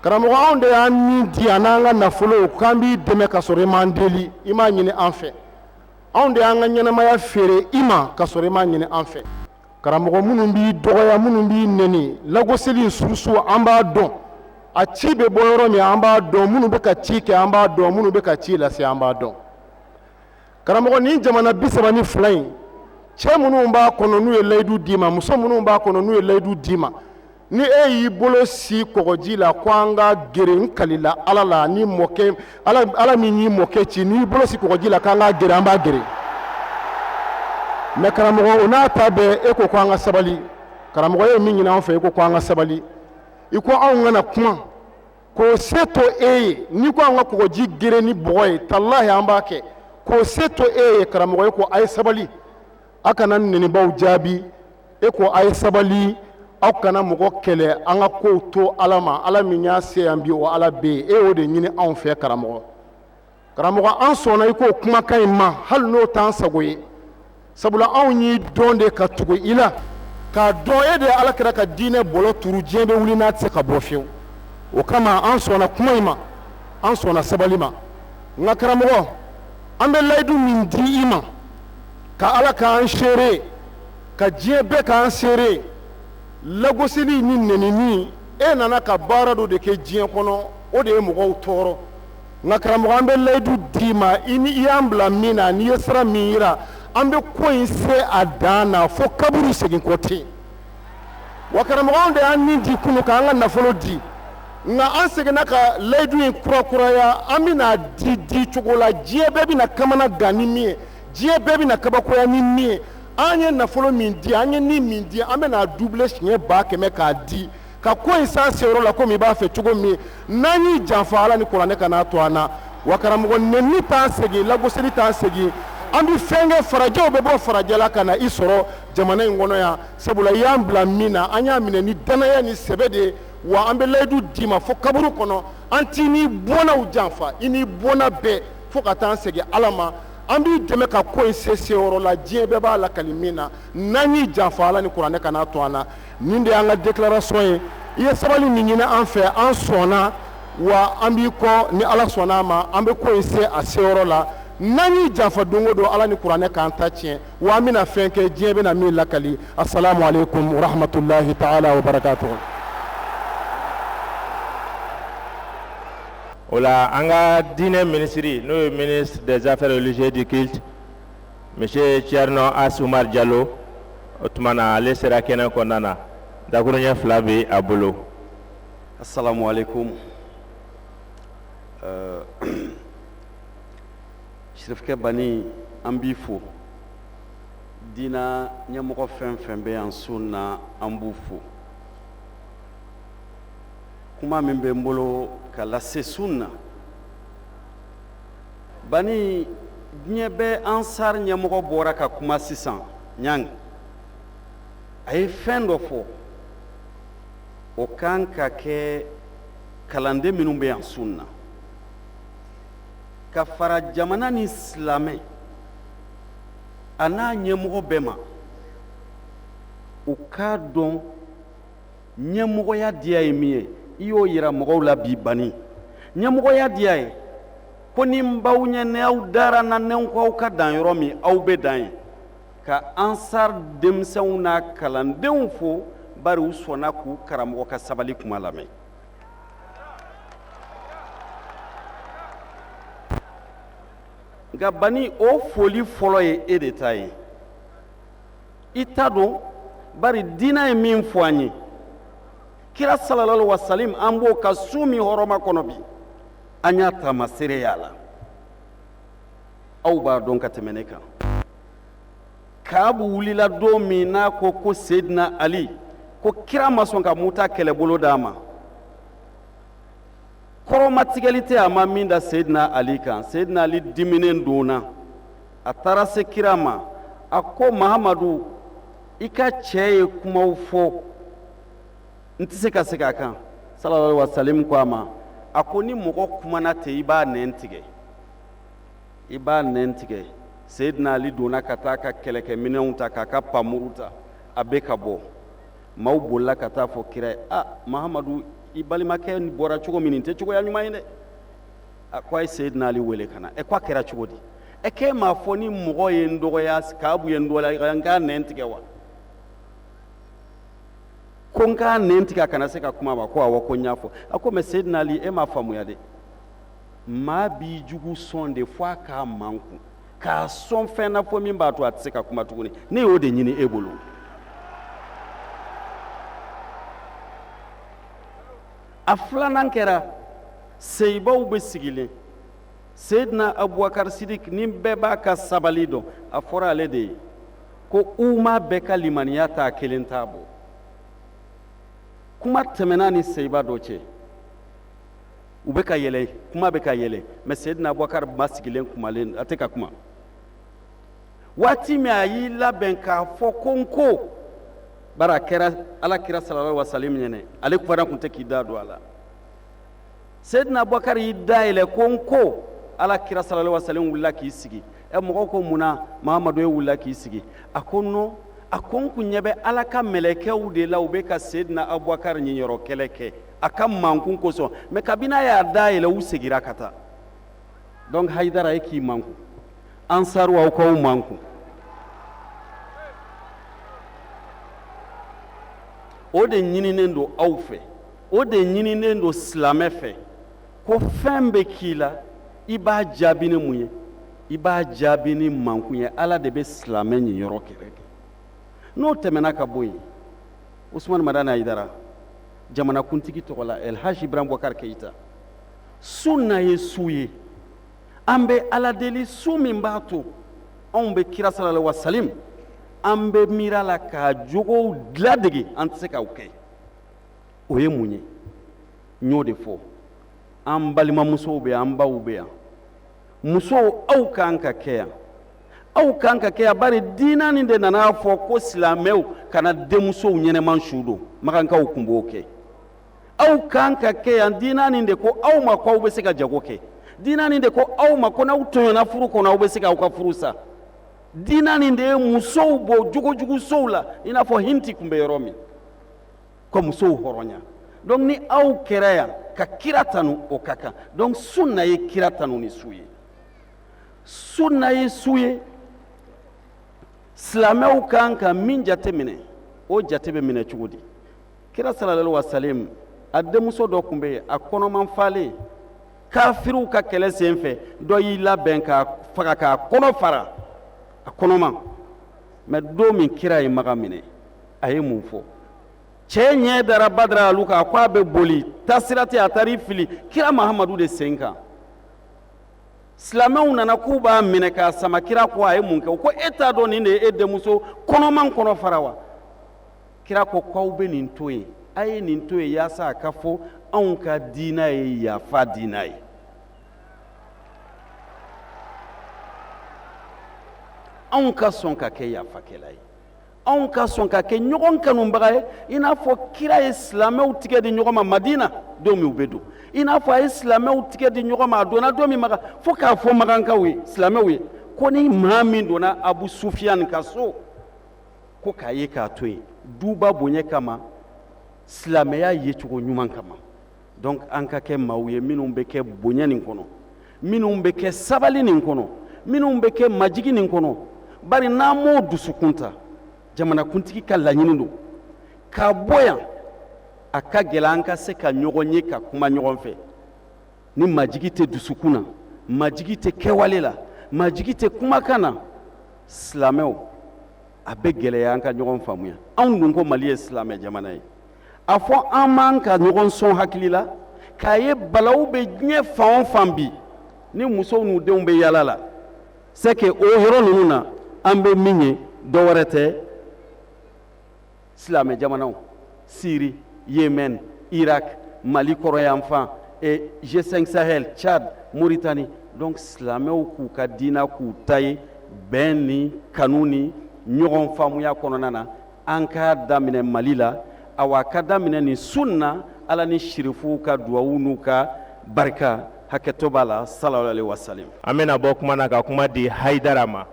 karamɔgɔ, anw de y'an ni di an n'an ka nafolo k'an b'i dɛmɛ, ka sɔrɔ i m'an deli, i m'a ɲini an fɛ. Anw de y'an ka ɲɛnamaya feere i ma, ka sɔrɔ i m'a ɲini an fɛ. Karamɔgɔ, minnu b'i dɔgɔya, minnu b'i neni, lagosili surusu, an b'a dɔn a ci bɛ bɔ yɔrɔ min, an b'a dɔn minnu bɛ ka ci kɛ, an b'a dɔn minnu bɛ ka ci lase, an b'a dɔn. Karamɔgɔ, nin jamana 32 in, cɛ minnu b'a kɔnɔ n'u ye layidu d'i ma, muso minnu b'a kɔnɔ n'u ye layidu d'i ma, ni e y'i bolo si kɔgɔji la ko an ka gere, n kalila Ala la ni mɔkɛ Ala min y'i mɔkɛ ci, n'i bolo si kɔgɔji la k'an ka gere, an b'a gere. Mais karamɔgɔ, o n'a ta bɛɛ, e ko ko an ka sabali. Karamɔgɔ, ye min ɲini an fɛ, e ko ko an ka sabali, i ko anw kana kuma k'o se to e ye. N'i ko an ka kɔgɔji gere ni bɔgɔ ye, talahi an b'a kɛ k'o se to e ye. Karamɔgɔ, e ko a ye sabali, a kana nenibaw jaabi. E ko a ye sabali, aw kana mɔgɔ kɛlɛ, an ka kow to Ala ma. Ala min y'a se yan bi, o Ala bɛ yen. E y'o de ɲini anw fɛ, karamɔgɔ. Karamɔgɔ, an sɔnna i k'o kumakan in ma, hali n'o t'an sago ye, sabula anw y'i dɔn de ka tugu i la, k'a dɔn e de ye Ala kira ka diinɛ bɔlɔ turu, diɲɛ bɛ wuli n'a tɛ se ka bɔ fiyewu. O kama an sɔnna kuma in ma, an sɔnna sabali ma. Nka karamɔgɔ, an bɛ layidu min di i ma, ka Ala k'an seere, ka diɲɛ bɛɛ k'an seere, lagosili ni nenini, e nana ka baara dɔ de kɛ diɲɛ kɔnɔ, o de ye mɔgɔw tɔɔrɔ. Nka karamɔgɔ, an bɛ layidu d'i ma, i ni i y'an bila min na, n'i ye sira min yira, an bɛ ko in se a dan na fo kaburu segin kɔ ten. Wa karamɔgɔ, anw de y'an ni di kunu, k'an ka nafolo di. Nka an seginna ka layidu in kurakuraya, an bɛna di di cogo la diɲɛ bɛɛ bɛna kamana gan ni min ye, diɲɛ bɛɛ bɛna kabakoya ni min ye. An ye nafolo min di, an ye ni min di, an bɛna doubler siɲɛ 100 000 k'a di ka ko in s'a seyɔrɔ la komi i b'a fɛ cogo min. N'an y'i janfa, Ala ni kuranɛ kan'a to an na. Wa karamɔgɔ, nɛni t'an segin, lagosili t'an segin. An bɛ fɛn kɛ, farajɛw bɛ bɔ farajɛ la ka na i sɔrɔ jamana in kɔnɔ yan, sabula i y'an bila min na, an y'a minɛ ni danaya ni sɛbɛ de ye. Wa an bɛ layidu d'i ma fo kaburu kɔnɔ, an t'i n'i bɔnnaw janfa, i n'i bɔnna bɛɛ, fo ka taa an segin Ala ma. An b'i dɛmɛ ka ko in se seyɔrɔ la, diɲɛ bɛɛ b'a lakali min na. N'an y'i janfa, Ala ni kuranɛ kan'a to an na. Nin de y'an ka déclaration ye. I ye sabali min ɲini an fɛ, an sɔnna, wa an b'i kɔ. Ni Ala sɔnna a ma, an bɛ ko in se a seyɔrɔ la. N'an y'i janfa don o don, Ala ni kuranɛ k'an ta tiɲɛ. Wa an bɛna fɛn kɛ, diɲɛ bɛna min lakali. Asalamu aleykum wa rahmatulahi taala wa barakatuhu. O la, an ka diinɛ minisiri, n'o ye ministre des Affaires religieuses du culte, monsieur Thierno Asumar Jalo, o tuma na ale sera kɛnɛ kɔnɔna na, dakuruɲɛ 2 bɛ a bolo. Assalamu alaikum. Sirifukɛ Bani, an b'i fo. Diina ɲɛmɔgɔ fɛn fɛn bɛ yan su na, an b'u fo. Kuma min bɛ n bolo ka lase su na, Bani, diɲɛ bɛɛ Ansar ɲɛmɔgɔ bɔra ka kuma sisan ɲang, a ye fɛn dɔ fɔ, o kan ka kɛ kalanden minnu bɛ yan su na, ka fara jamana ni silamɛ a n'a ɲɛmɔgɔ bɛɛ ma, u k'a dɔn ɲɛmɔgɔya diya ye min ye. I y'o yira mɔgɔw la bi, Bani. Ɲɛmɔgɔya diya ye ko ni n b'aw ɲɛ, ni aw dara n na, ni ko aw ka dan yɔrɔ min, aw bɛ dan yen. Ka Ansar denmisɛnw n'a kalandenw fo, bari u sɔnna k'u karamɔgɔ ka sabali kuma lamɛn. Nka Bani, o foli fɔlɔ ye e de ta ye. I ta don, bari diinɛ ye min fɔ an ye, kira sallallahu wa salim, an b'o ka su min hɔrɔma kɔnɔ bi, an y'a taamasere y'a la. Aw b'a dɔn ka tɛmɛ ne kan. Kaabu wulila don min n'a ko ko Seydina Ali ko kira ma sɔn ka Muta kɛlɛbolo d'a ma, kɔrɔmatigɛli tɛ a ma min da Seydina Ali kan. Seydina Ali diminen donna, a taara se kira ma, a ko: Mahamadu, i ka cɛ ye kumaw fɔ, n tɛ se ka segin a kan. Sallallahu alaihi wa sallam ko a ma, a ko ni mɔgɔ kumana ten, i b'a nɛn tigɛ, i b'a nɛn tigɛ. Seydina Ali donna ka taa ka kɛlɛkɛminɛnw ta, k'a ka pamuru ta, a bɛ ka bɔ. Maaw bolila ka taa fɔ kira ye: a Mahamadu, i balimakɛ bɔra cogo min, nin tɛ cogoya ɲuman ye dɛ. A ko a ye Seydina Ali wele ka na. Ɛ, ko a kɛra cogo di? Ɛ, k'e m'a fɔ ni mɔgɔ ye n dɔgɔya, Kaabu ye n dɔgɔya, n k'a nɛn tigɛ wa? Ko n k'a nɛn tigɛ a kana se ka kuma ma. Ko awɔ, ko n y'a fɔ. A ko mɛ Seydina Ali, e m'a faamuya dɛ. Maa b'i jugu sɔn de fo a k'a mankun, k'a sɔn fɛn na fo min b'a to a tɛ se ka kuma tuguni. Ne y'o de ɲini e bolo. A filanan kɛra seyibaw bɛ sigilen, Seyidina Abubakar Sidik, ni bɛɛ b'a ka sabali dɔn, a fɔra ale de ye ko umma bɛɛ ka limaniya t'a kelen t'a bɔ. Kuma tɛmɛna ni seyiba dɔ cɛ, u bɛ ka yɛlɛ, kuma bɛ ka yɛlɛ, mɛ Seyidina Abubakar ma sigilen kumalen, a tɛ ka kuma. Waati min a y'i labɛn k'a fɔ ko n ko bari a kɛra ala kira sallallahu alaihi wasallam ɲɛnɛ, ale fana tun tɛ k'i da don a la. Seyidina Abubakar y'i da yɛlɛ ko n ko, ala kira sallallahu alaihi wasallam wulila k'i sigi. Ɛ, mɔgɔw ko mun na Mahamadu ye wulila k'i sigi? A ko non, a ko n kun ɲɛ bɛ ala ka mɛlɛkɛw de la, u bɛ ka Seyidina Abubakar ɲinyɔrɔ kɛlɛ kɛ a ka mankun kosɔn, mɛ kabini a y'a da yɛlɛ, u segira ka taa. Donc Hayidara, e k'i mankun, Ansaru, aw k'aw mankun. O de ɲininen don aw fɛ, o de ɲininen don silamɛ fɛ, ko fɛn bɛ k'i la, i b'a jaabi ni mun ye? I b'a jaabi ni mankun ye. Ala de bɛ silamɛ ɲinyɔrɔ kɛlɛ kɛ. N'o tɛmɛna ka bɔ yen, Usumani Madani Hayidara, Jamanakuntigi tɔgɔ la, Elhaji Ibrahim Boubacar Keïta. Su na ye su ye, an bɛ Ala deli, su min b'a to anw bɛ kira sallallahu alaihi wa salim, an bɛ miiri a la k'a jogow ladege, an tɛ se k'o kɛ. O ye mun ye? N y'o de fɔ, an balimamusow bɛ yan, an baw bɛ yan. Musow, aw kan ka kɛ yan, aw kan ka kɛ yan, bari diina nin de nana fɔ ko silamɛw kana denmusow ɲɛnɛman su don. Makankaw tun b'o kɛ. Aw kan ka kɛ yan. Diina nin de ko aw ma ko aw bɛ se ka jago kɛ. Diina nin de ko aw ma ko n'aw tɔɲɔna furu kɔnɔ, aw bɛ se k'aw ka furu sa. Diina nin de ye musow bɔ jogojugusow la, i n'a fɔ Hinti tun bɛ yɔrɔ min, ka musow hɔrɔnya. Donc ni aw kɛra yan ka kira tanu, o ka kan. Donc sunna ye kira tanu ni su ye, sunna ye su ye. Silamɛw kan ka min jate minɛ, o jate bɛ minɛ cogo di? Kira sallallahu alaihi wa sallam, a denmuso dɔ tun bɛ yen, a kɔnɔman falen. Kafiriw ka kɛlɛ sen fɛ, dɔ y'i labɛn k'a faga, k'a kɔnɔ fara, a kɔnɔman. Mais don min kira ye Makan minɛ, a ye mun fɔ? Cɛ ɲɛ dara Badara alu kan, a ko a bɛ boli, taasira tɛ, a taara i fili kira Mahamadu de sen kan. Silamɛw nana k'u b'a minɛ k'a sama. Kira ko, a ye mun kɛ? U ko, e t'a dɔn nin de ye e denmuso kɔnɔman kɔnɔ fara wa? Kira ko k'aw bɛ nin to yen, a ye nin to yen, yaasa a ka fɔ anw ka diina ye yafa diina ye. Anw ka sɔn ka kɛ yafakɛla ye, anw ka sɔn ka kɛ ɲɔgɔn kanubaga ye, i n'a fɔ kira ye silamɛw tigɛ di ɲɔgɔn ma Madina don min u bɛ don, i n'a fɔ a ye silamɛw tigɛ di ɲɔgɔn ma a donna don min Makan, fo k'a fɔ makankaw ye, silamɛw ye, ko ni maa min donna Abu Sufiyan ka so, ko k'a ye k'a to yen, duba bonya kama, silamɛya yecogo ɲuman kama. Donc an ka kɛ maaw ye minnu bɛ kɛ bonya nin kɔnɔ, minnu bɛ kɛ sabali nin kɔnɔ, minnu bɛ kɛ majigi nin kɔnɔ. Bari n'an m'o dusukun ta, jamanakuntigi ka laɲini don k'a bɔ yan, a ka gɛlɛn an ka se ka ɲɔgɔn ye, ka kuma ɲɔgɔn fɛ, ni majigi tɛ dusukun na, majigi tɛ kɛwale la, majigi tɛ kumakan na. Silamɛw, a bɛ gɛlɛya an ka ɲɔgɔn faamuya. Anw dun ko Mali ye silamɛ jamana ye, a fɔ an man ka ɲɔgɔn sɔn hakili la k'a ye balawu bɛ diɲɛ fan o fan bi, ni musow n'u denw bɛ yala la, c'est que o yɔrɔ ninnu na, an bɛ min ye, dɔ wɛrɛ tɛ, silamɛ jamanaw, Siri, Yemen, Irak, Mali kɔrɔyanfan et G5 Sahel, Tchad, Mauritanie. Donc silamɛw k'u ka diina k'u ta ye bɛn ni kanu ni ɲɔgɔn faamuya kɔnɔna na. An k'a daminɛ Mali la, awa a ka daminɛ nin sun na, Ala ni sirifuw ka duwawu n'u ka barika. Hakɛto b'a la. Sallallahu alaihi wasallam. An bɛna bɔ kuma na ka kuma di Hayidara ma.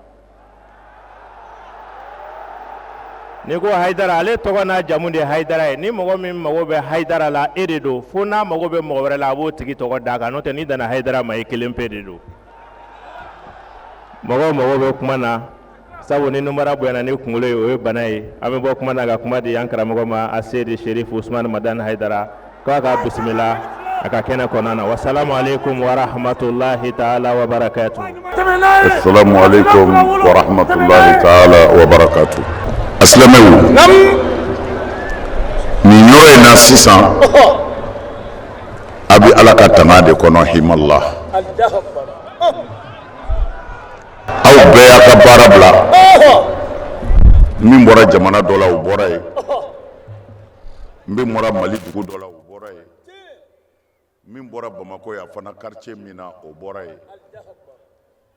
N'i ko Hayidara, ale tɔgɔ n'a jamu de ye Hayidara ye. Ni mɔgɔ min mago bɛ Hayidara la, e de don. Fo n'a mago bɛ mɔgɔ wɛrɛ la, a b'o tigi tɔgɔ d'a kan. N'o tɛ, n'i danna Hayidara ma, i kelen pe de don. Mɔgɔw mago bɛ kuma na, sabu ni numara bonyana ni kunkolo ye, o ye bana ye. An bɛ bɔ kuma na ka kuma di an karamɔgɔ ma, Aseyidi Serifu Usumani Madani Hayidara, k'a ka bisimila a ka kɛnɛ kɔnɔna na. Wasalamu aleykum warahmatulahi taala wa barakatu. Assalamu alaikum wa rahmatullahi ta'ala wa barakatu. Asilamɛw, nin yɔrɔ in na sisan, a bɛ Ala ka tanga de kɔnɔ, himallah. Aw bɛɛ y'a ka baara bila. Min bɔra jamana dɔ la, o bɔra yen. Min bɔra Mali dugu dɔ la, o bɔra yen. Min bɔra Bamakɔ yan fana, quartier min na, o bɔra yen.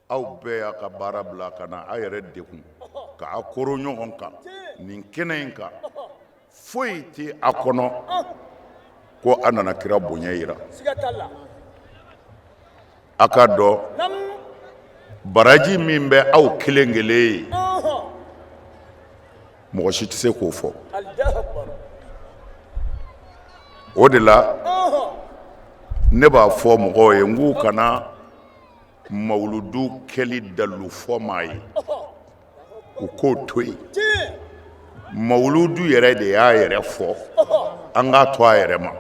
Aw bɛɛ y'a ka baara bila ka na aw yɛrɛ degun ka aw koro ɲɔgɔn kan nin kɛnɛ in kan. Foyi tɛ a kɔnɔ ko a nana kira bonya yira. A k'a dɔn baraji min bɛ aw kelen kelen ye, mɔgɔ si tɛ se k'o fɔ. O de la ne b'a fɔ mɔgɔw ye n k'u kana mawuludu kɛli dalu fɔ maa ye, u k'o to yen. Mawuludu yɛrɛ de y'a yɛrɛ fɔ, an k'a to a yɛrɛ ma.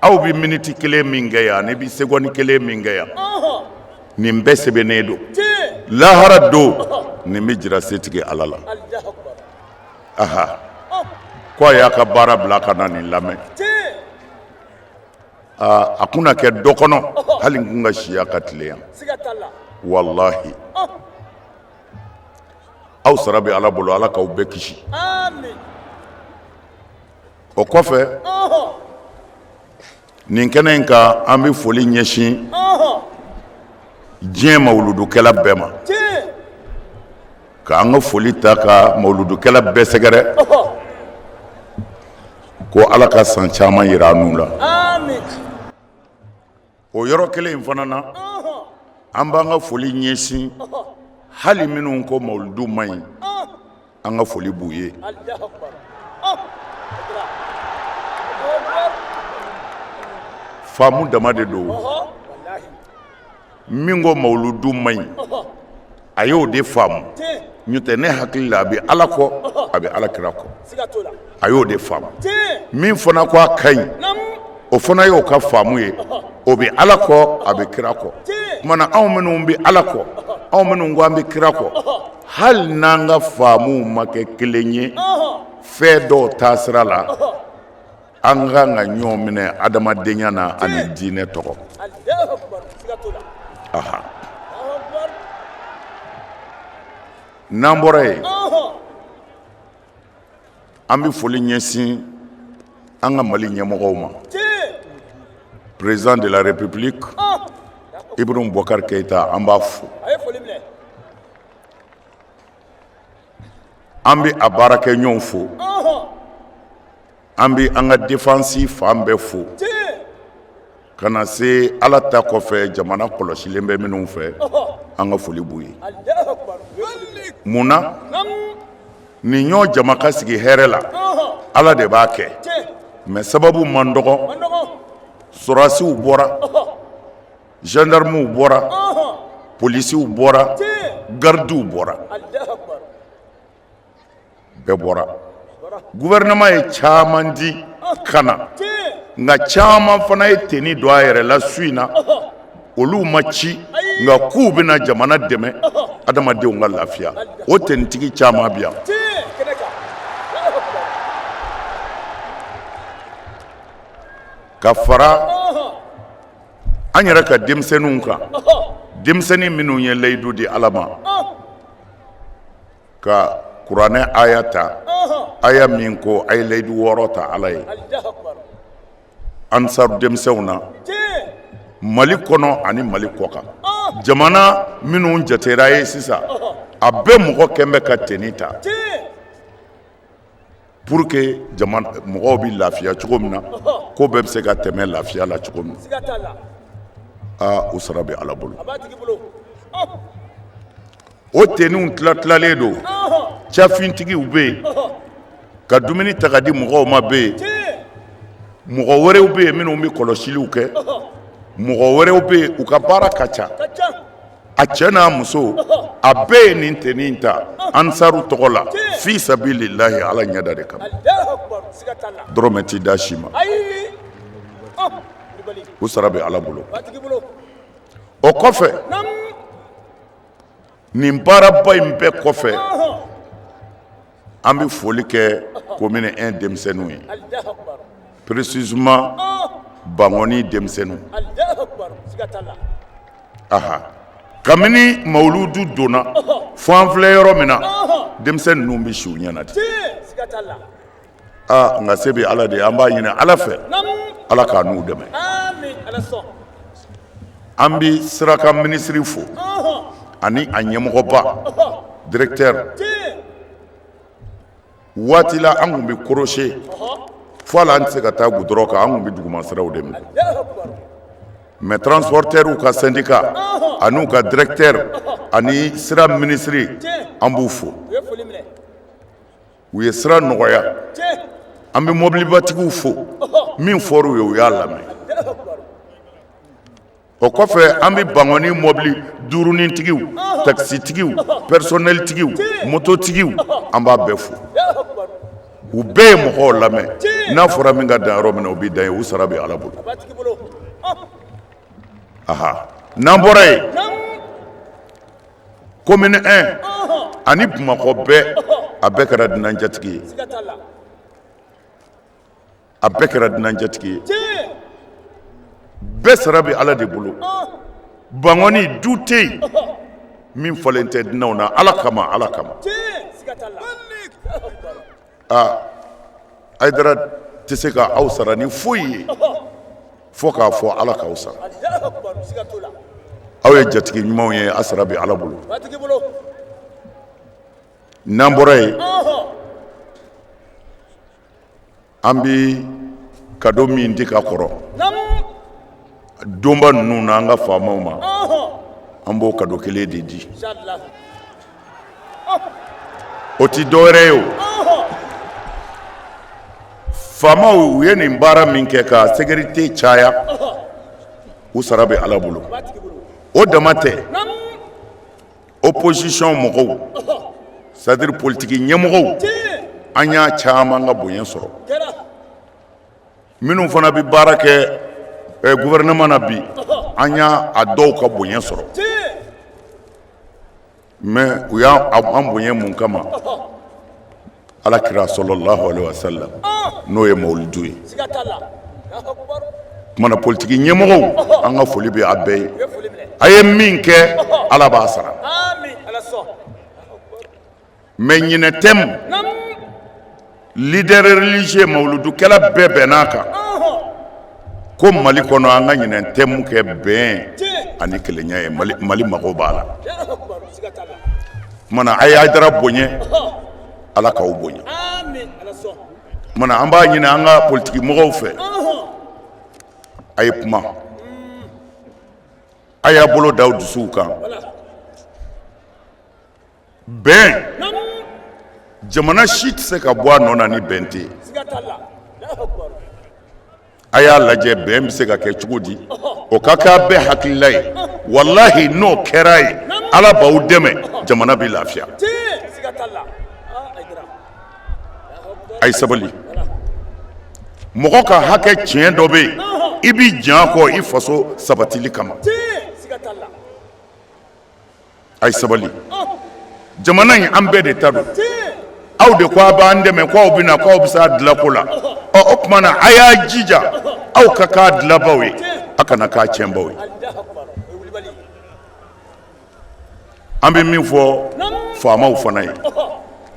Aw bɛ miniti kelen min kɛ yan, ne bɛ segɔni kelen min kɛ yan, nin bɛɛ sɛbɛnnen don lahara don. Nin bɛ jira setigi Ala la. Aha ko a y'a ka baara bila ka na nin lamɛn. Aa a kun na kɛ dɔ kɔnɔ hali n kun ka si yan ka tile yan. Walahi aw sara bɛ Ala bolo, Ala k'aw bɛɛ kisi. O kɔfɛ, nin kɛnɛ in kan, an bɛ foli ɲɛsin diɲɛ mawuludukɛla bɛɛ ma, k'an ka foli ta ka mawuludukɛla bɛɛ sɛgɛrɛ ko Ala ka san caman yira an n'u la. O yɔrɔ kelen in fana na, an b'an ka foli ɲɛsin hali minnu ko mawuludu man ɲi, an ka foli b'u ye. Faamu dama de don. Min ko mawuludu man ɲi, a y'o de faamu. N'o tɛ, ne hakili la, a bɛ Ala kɔ, a bɛ Ala kira kɔ, a y'o de faamu. Min fana ko a ka ɲi, o fana y'o ka faamu ye, o bɛ Ala kɔ, a bɛ kira kɔ. Tuma na, anw minnu bɛ Ala kɔ, anw minnu ko an bɛ kira kɔ, hali n'an ka faamuw ma kɛ kelen ye fɛn dɔw taasira la, an ka kan ka ɲɔgɔn minɛ adamadenya na ani diinɛ tɔgɔ. Aha, n'an bɔra yen, an bɛ foli ɲɛsin an ka Mali ɲɛmɔgɔw ma, président de la République Ibrahim Boubacar Keïta, an b'a fo. An bɛ a baarakɛɲɔgɔnw fo. An bɛ an ka défense fan bɛɛ fo, ka na se Ala ta kɔfɛ, jamana kɔlɔsilen bɛ minnu fɛ, an ka foli b'u ye. Mun na nin ɲɔ jama ka sigi hɛrɛ la? Ala de b'a kɛ, mais sababu man dɔgɔ. Sɔrɔdasiw bɔra, gendarmew bɔra, polisiw bɔra, gardiw bɔra, bɛɛ bɔra. Gouvernement ye caman di ka na, nka caman fana ye tenue don a yɛrɛ la su in na. Olu ma ci, nka k'u bɛna jamana dɛmɛ, adamadenw ka lafiya. O tenitigi caman bi yan. Ka fara an yɛrɛ ka denmisɛnninw kan, denmisɛnnin minnu ye layidu di Ala ma ka kuranɛ aya ta, aya min ko a ye layidu 6 ta Ala ye. Ansaru denmisɛnw na Mali kɔnɔ ani Mali kɔkan, jamana minnu jatera ye sisan, a bɛɛ mɔgɔ kɛn bɛ ka tenue ta pour que jama mɔgɔw bɛ lafiya cogo min na, ko bɛɛ bɛ se ka tɛmɛ lafiya la cogo min na. Aa, o sara bɛ Ala bolo. O tenuew tila tilalen don. Cafintigiw bɛ yen ka dumuni ta ka di mɔgɔw ma, bɛ yen mɔgɔ wɛrɛw bɛ yen minnu bɛ kɔlɔsiliw kɛ, mɔgɔ wɛrɛw bɛ yen, u ka baara ka ca. A cɛ n'a muso, a bɛɛ ye nin tenue in ta ansaru tɔgɔ la, fi sabililahi, Ala ɲɛda de kama. Dɔrɔmɛ ti d'a si ma. U sara bɛ Ala bolo. O kɔfɛ, nin baaraba in bɛɛ kɔfɛ, an bɛ foli kɛ commune 1 denmisɛnninw ye, précisément Bankɔni denmisɛnninw. Aha, kabini mawuludu donna fo an filɛ yɔrɔ min na, denmisɛnnin ninnu bɛ si u ɲɛ na ten. Aa, nka se bɛ Ala de ye. An b'a ɲini Ala fɛ, Ala k'a n'u dɛmɛ. An bɛ siraka minisiri fo ani a ɲɛmɔgɔba directeur. Waati la, an tun bɛ crochet fo hali an tɛ se ka taa goudron kan, an tun bɛ duguma siraw de minɛ. Mais transporteurs ka syndicat an'u ka directeur ani sira minisiri, an b'u fo, u ye sira nɔgɔya. An bɛ mɔbilibatigiw fo, min fɔr'u ye, u y'a lamɛn. O kɔfɛ, an bɛ Bankɔni mɔbili duurunintigiw, takisitigiw, personneltigiw, mototigiw, an b'a bɛɛ fo. U bɛɛ ye mɔgɔw lamɛn. N'a fɔra min ka dan yɔrɔ min na, u bɛ dan yen. U sara bɛ Ala bolo. Aha, n'an bɔra yen, commune 1. Ani Bamakɔ bɛɛ, a bɛɛ kɛra dunan jatigi ye, a bɛɛ kɛra dunan jatigi ye. Bɛɛ sara bɛ Ala de bolo. Bankɔni du tɛ yen min falen tɛ dunanw na. Ala kama, Ala kama. Aa, Hayidara tɛ se ka aw sara ni foyi ye fo k'a fɔ Ala k'aw sara. Aw ye jatigi ɲumanw ye, a sara bɛ Ala bolo. N'an bɔra yen, an bɛ kado min di ka kɔrɔ donba ninnu na an ka faamaw ma, an b'o kado kelen de di. O tɛ dɔwɛrɛ ye, o faamaw u ye nin baara min kɛ ka sécurité caya, u sara bɛ Ala bolo. O dama tɛ, opposition mɔgɔw, c'est à dire politiki ɲɛmɔgɔw, an y'a caman ka bonya sɔrɔ. Minnu fana bɛ baara kɛ gouvernement na bi, an y'a a dɔw ka bonya sɔrɔ. Mais u y'an bonya mun kama? Ala kira sallallahu alaihi wasallam, n'o ye mawuludu ye. Kumana politiki ɲɛmɔgɔw, an ka foli bɛ a bɛɛ ye. A ye min kɛ, Ala b'a sara. Mais ɲinɛ thème, leader religieux, mawuludukɛla bɛɛ bɛnn'a kan ko Mali kɔnɔ, an ka ɲinɛ thème kɛ bɛn ani kelenya ye. Mali mago b'a la. Kumana a ye Hayidara bonya, Ala k'aw bonya. Kumana an b'a ɲini an ka politiki mɔgɔw fɛ, a ye kuma, a y'a bolo da aw dusuw kan. Bɛn, jamana si tɛ se ka bɔ a nɔ na ni bɛn tɛ yen. A y'a lajɛ bɛn bɛ se ka kɛ cogo di, o ka k'a bɛɛ hakilila ye. Walahi, n'o kɛra ye, Ala b'aw dɛmɛ, jamana bɛ lafiya. A ye sabali. Mɔgɔ ka hakɛ tiɲɛ dɔ bɛ yen, i b'i jan kɔ i faso sabatili kama. A ye sabali. Jamana in, an bɛɛ de ta don. Aw de ko a b'an dɛmɛ, ko aw bɛ na, ko aw bɛ se a dilanko la. Ɔ, o tuma na, a y'a jija aw ka k'a dilanbaw ye, a kana k'a tiɲɛbaw ye. An bɛ min fɔ faamaw fana ye,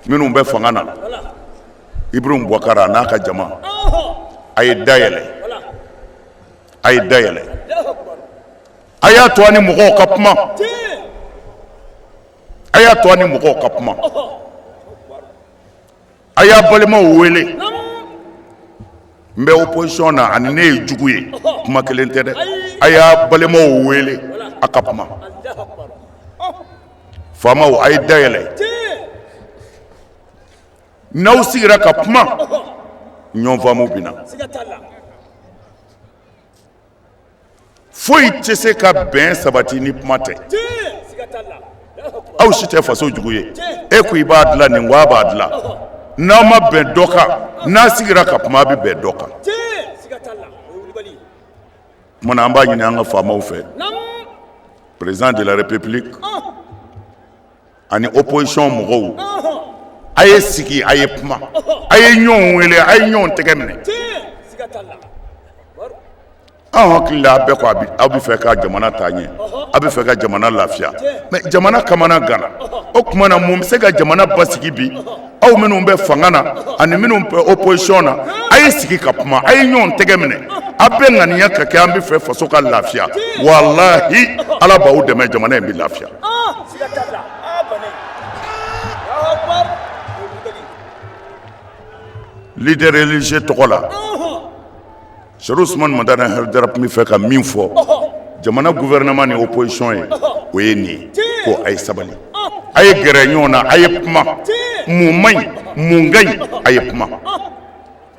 minnu bɛ fanga na, Ibrahim Boubacar a n'a ka jama, a ye da yɛlɛ, a ye da yɛlɛ, a y'a to a ni mɔgɔw ka kuma, a y'a to a ni mɔgɔw ka kuma, a y'a balimaw wele. N bɛ opposition na ani ne ye jugu ye, kuma kelen tɛ dɛ. A y'a balimaw wele, a ka kuma. Faamaw, a ye da yɛlɛ. N'aw sigira ka kuma, ɲɔgɔn faamu bɛ na. Foyi tɛ se ka bɛn sabati ni kuma tɛ. Aw si tɛ faso jugu ye. E ko i b'a dilan, nin ko a b'a dilan. N'aw ma bɛn dɔ kan, n'a sigira ka kuma, a bɛ bɛn dɔ kan. Tuma na, an b'a ɲini an ka faamaw fɛ, président de la république ani opposition mɔgɔw, a ye sigi, a ye kuma, a ye ɲɔgɔn wele, a ye ɲɔgɔn tɛgɛ minɛ. An hakili la, a bɛɛ ko aw bɛ fɛ ka jamana taa ɲɛ, aw bɛ fɛ ka jamana lafiya. Mais jamana kamana ganna. O tuma na, mun bɛ se ka jamana basigi bi? Aw minnu bɛ fanga na ani minnu bɛ opposition na, a ye sigi ka kuma, a ye ɲɔgɔn tɛgɛ minɛ, a bɛɛ ŋaniya ka kɛ an bɛ fɛ faso ka lafiya. Walahi, Ala b'aw dɛmɛ, jamana in bɛ lafiya. Leader religieux tɔgɔ la, Chérif Ousmane Madani Haïdara tun bɛ fɛ ka min fɔ jamana gouvernement ni opposition ye, o ye nin ye ko a ye sabali, a ye gɛrɛ ɲɔgɔn na, a ye kuma. Mun man ɲi, mun ka ɲi, a ye kuma.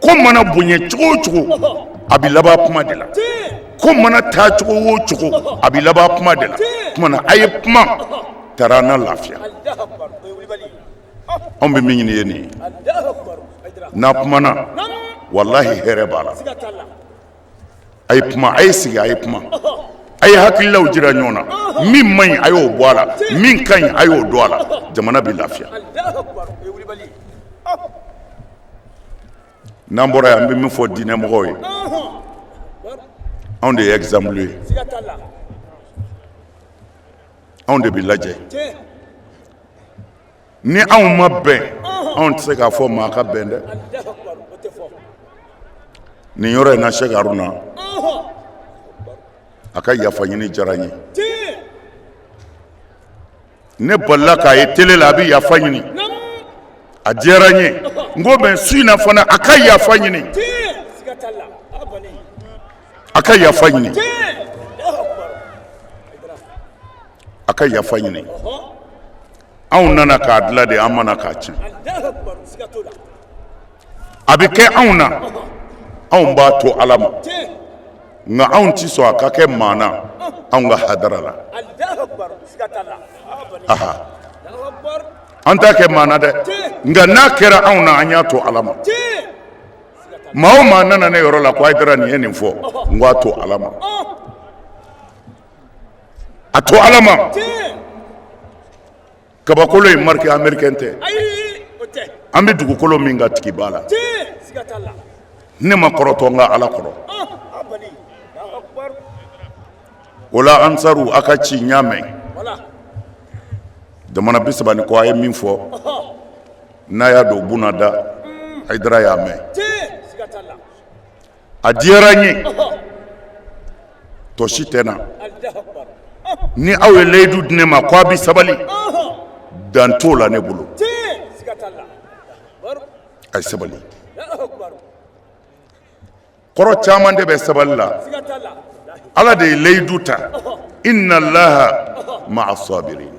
Ko mana bonya cogo o cogo, a bɛ laban kuma de la. Ko mana taa cogo o cogo, a bɛ laban kuma de la. Tuma na, a ye kuma taara an na lafiya. Anw bɛ min ɲini ye nin ye. N'a kumana, walahi, hɛrɛ b'a la. A ye kuma, a ye sigi, a ye kuma. A ye hakililaw jira ɲɔgɔn na, min man ɲi a y'o bɔ a la, min ka ɲi a y'o don a la, jamana bɛ lafiya. N'an bɔra yan, an bɛ min fɔ diinɛmɔgɔw ye, anw de ye exemple ye, anw de bɛ lajɛ. Ni anw ma bɛn, anw tɛ se k'a fɔ maa ka bɛn dɛ. Nin yɔrɔ in na, Sɛki Haruna a ka yafa ɲini diyara n ye. Ne balila k'a ye tele la, a bɛ yafa ɲini, a diyara n ye. N ko mais su in na fana a ka yafa ɲini, a ka yafa ɲini, a ka yafa ɲini. Anw nana k'a dilan de, an ma na k'a tiɲɛ. A bɛ kɛ anw na, anw b'a to Ala ma, nka anw tɛ sɔn a ka kɛ maa na anw ka hadara la. Aha, an t'a kɛ maa na dɛ, nka n'a kɛra anw na, an y'a to Ala ma. Maa o maa nana ne yɔrɔ la ko Hayidara nin ye nin fɔ, n k'a to Ala ma, a to Ala ma. Kabakolo ye marque américain tɛ, an bɛ dugukolo min kan tigi b'a la. Ne ma kɔrɔtɔ n ka Ala kɔrɔ. O la ansaru, a ka ci n y'a mɛn. Jamana 30 ni kɔ, a ye min fɔ n'a y'a don buna da, Hayidara y'a mɛn, a diyara n ye, tɔ si tɛ na. Ni aw ye layidu di ne ma ko a bɛ sabali, dan t'o la ne bolo. A ye sabali. Kɔrɔ caman de bɛ sabali la. Ala de ye layidu ta, inna allaha ma'a sabirin,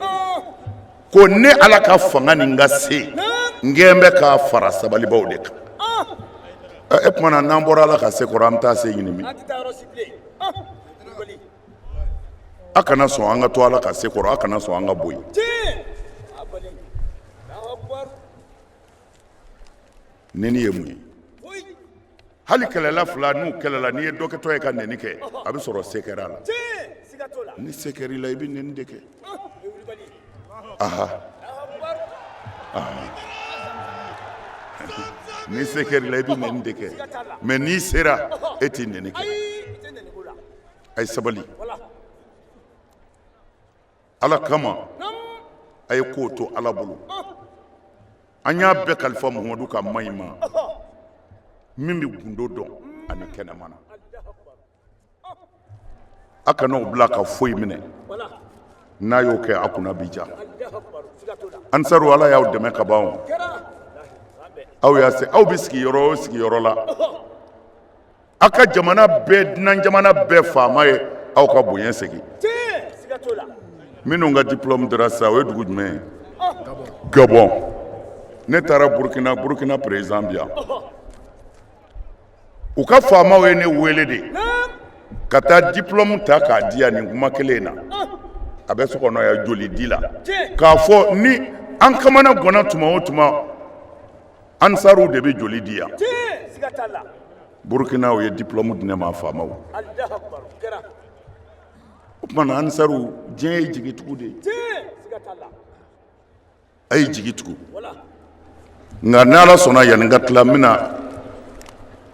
ko ne Ala ka fanga ni n ka se, n kɛn bɛ k'a fara sabalibaw de kan. E tuma na, n'an bɔra Ala ka se kɔrɔ, an bɛ taa se ɲini min? A kana sɔn an ka to Ala ka se kɔrɔ, a kana sɔn an ka bɔ yen. Neni ye mun ye? Hali kɛlɛla fila n'u kɛlɛla, n'i ye dɔ kɛtɔ ye ka neni kɛ, a bɛ sɔrɔ se kɛra a la. Ni se kɛra i la, i bɛ neni de kɛ. Aha, ni se kɛra i la, i bɛ neni de kɛ, mais n'i sera, e t'i neni kɛ. A ye sabali Ala kama, a ye kow to Ala bolo. An y'a bɛɛ kalifa Muhamadu ka ma in ma, min bɛ gundo dɔn ani kɛnɛmana. A kana o bila ka foyi minɛ, n'a y'o kɛ, a kunna bi ja. Ansaru, Ala y'aw dɛmɛ ka ban. Aw y'a se, aw bɛ sigiyɔrɔ o sigiyɔrɔ la, aw ka jamana bɛɛ, dunan jamana bɛɛ faama ye aw ka bonya segin. Minnu ka diplôme dira sisan, o ye dugu jumɛn ye? Gabon. Ne taara Burukina, Burukina président bi yan, u ka faamaw ye ne wele de ka taa diplôme ta k'a di yan. Nin kuma kelen in na, a bɛ so kɔnɔ yan, joli di la k'a fɔ ni an kamana ganna tuma o tuma, ansaruw de bɛ joli di yan. Burukina, u ye diplôme di ne ma, faamaw. O tuma na, ansaru, diɲɛ ye jigitugu de ye, a ye jigi tugu. Nka ni Ala sɔnna, yanni n ka tila, n bɛna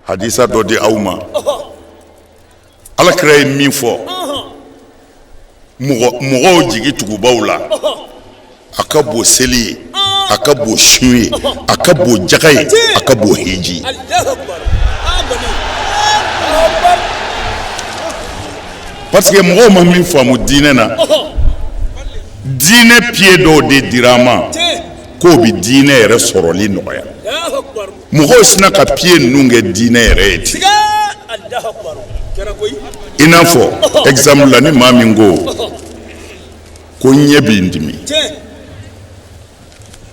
hadisa dɔ di aw ma. Ala kira ye min fɔ mɔgɔw jigi tugubaw la, a ka bon seli ye, a ka bon sun ye, a ka bon jaga ye, a ka bon hiji ye. Parce que mɔgɔw ma min faamu diinɛ na, diinɛ pied dɔw de dira an ma k'o bɛ diinɛ yɛrɛ sɔrɔli nɔgɔya. Mɔgɔw sinna ka pied ninnu kɛ diinɛ yɛrɛ ye ten. I n'a fɔ exemple la, ni maa min ko ko n ɲɛ b'i dimi,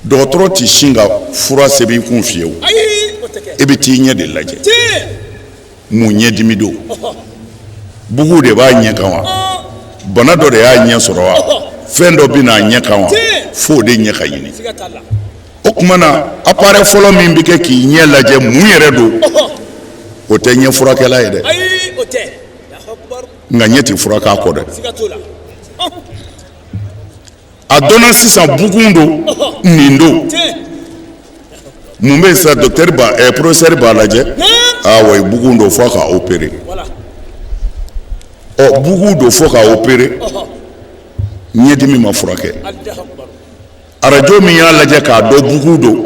dɔgɔtɔrɔ tɛ sin ka fura sɛbɛn i kun fiyewu, i bɛ t'i ɲɛ de lajɛ. Mun ɲɛdimi don? Bugu de b'a ɲɛ kan wa? Bana dɔ de y'a ɲɛ sɔrɔ wa? Fɛn dɔ bɛ n'a ɲɛ kan wa? F'o de ɲɛ ka ɲini. O tuma na, appareil fɔlɔ min bɛ kɛ k'i ɲɛ lajɛ mun yɛrɛ don, o tɛ ɲɛ furakɛla ye dɛ. Nka ɲɛ tɛ furakɛ a kɔ dɛ. A dɔnna sisan bugun don, nin don. Mun bɛ yen sisan? Docteur b'a professeur b'a lajɛ. Aa wayi, bugun don, fo ka opérer. Ɔ, bugun don, fo ka opérer. Ɲɛdimi ma furakɛ. Arajo min y'a lajɛ k'a dɔn bugun don,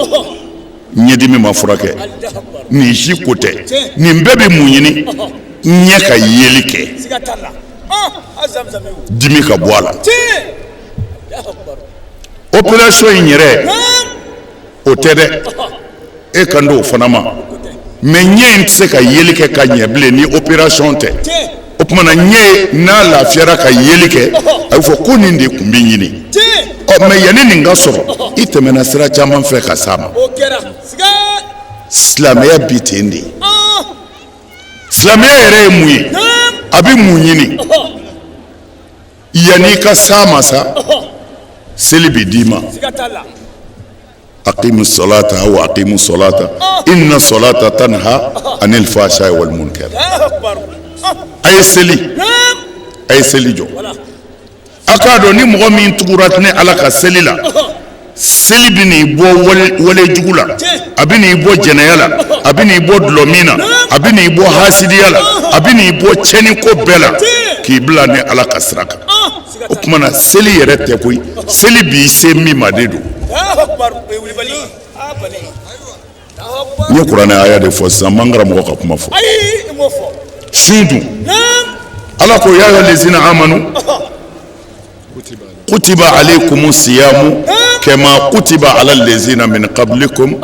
ɲɛdimi ma furakɛ. Nin si ko tɛ. Nin bɛɛ bɛ mun ɲini? Ɲɛ ka yeli kɛ, dimi ka bɔ a la. Opération in yɛrɛ, o tɛ dɛ, e kan d'o fana ma. Mais ɲɛ in tɛ se ka yeli kɛ ka ɲɛ bilen ni opération tɛ. O tuma na, ɲɛ n'a lafiyara ka yeli kɛ, a bɛ fɔ ko nin de tun bɛ ɲini. Ɔ, mais yanni nin ka sɔrɔ, i tɛmɛna sira caman fɛ ka s'a ma. Silamɛya bi ten de. Silamɛya yɛrɛ ye mun ye? A bɛ mun ɲini? Yanni i ka s'a ma sa, seli bɛ d'i ma. Aqimu salata wa aqimu salata inna salata tanha anil fahsha'i wal munkar. A ye seli, a ye seli jɔ. A k'a dɔn, ni mɔgɔ min tugura ne Ala ka seli la, seli bɛ n'i bɔ wale jugu la, a bɛ n'i bɔ jɛnɛya la, a bɛ n'i bɔ dɔlɔmin na, a bɛ n'i bɔ hasidiya la, a bɛ n'i bɔ tiɲɛniko bɛɛ la, k'i bila ne Ala ka sira kan. O tuma na, seli yɛrɛ tɛ koyi, seli b'i se min ma de don. N ye kuranɛ aya de fɔ sisan, n ma n karamɔgɔ ka kuma fɔ. Sun dun, Ala ko: ya ayyuha lezina amanu kutiba alaykumu siyamu kama kutiba ala lezina min qablikum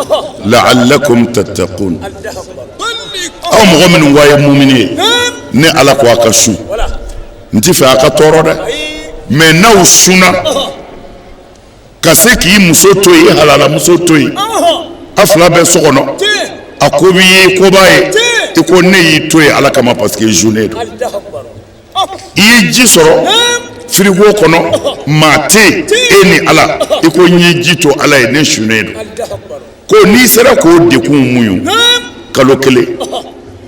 la'allakum tattaqun. Aw mɔgɔ minnu ko a ye mumini ye, ne Ala ko a ka sun. N ti fɛ a ka tɔɔrɔ dɛ, mais n'aw sunna ka se k'i muso to yen, i halalamuso to yen, a fila bɛ so kɔnɔ, a ko b'i ye, ko b'a ye, i ko ne y'i to yen Ala kama parce que jeûne don. I ye ji sɔrɔ firigo kɔnɔ, maa tɛ yen, e ni Ala, i ko n ye ji to Ala ye, ne sunnen don. Ko n'i sera k'o degun muɲu kalo kelen,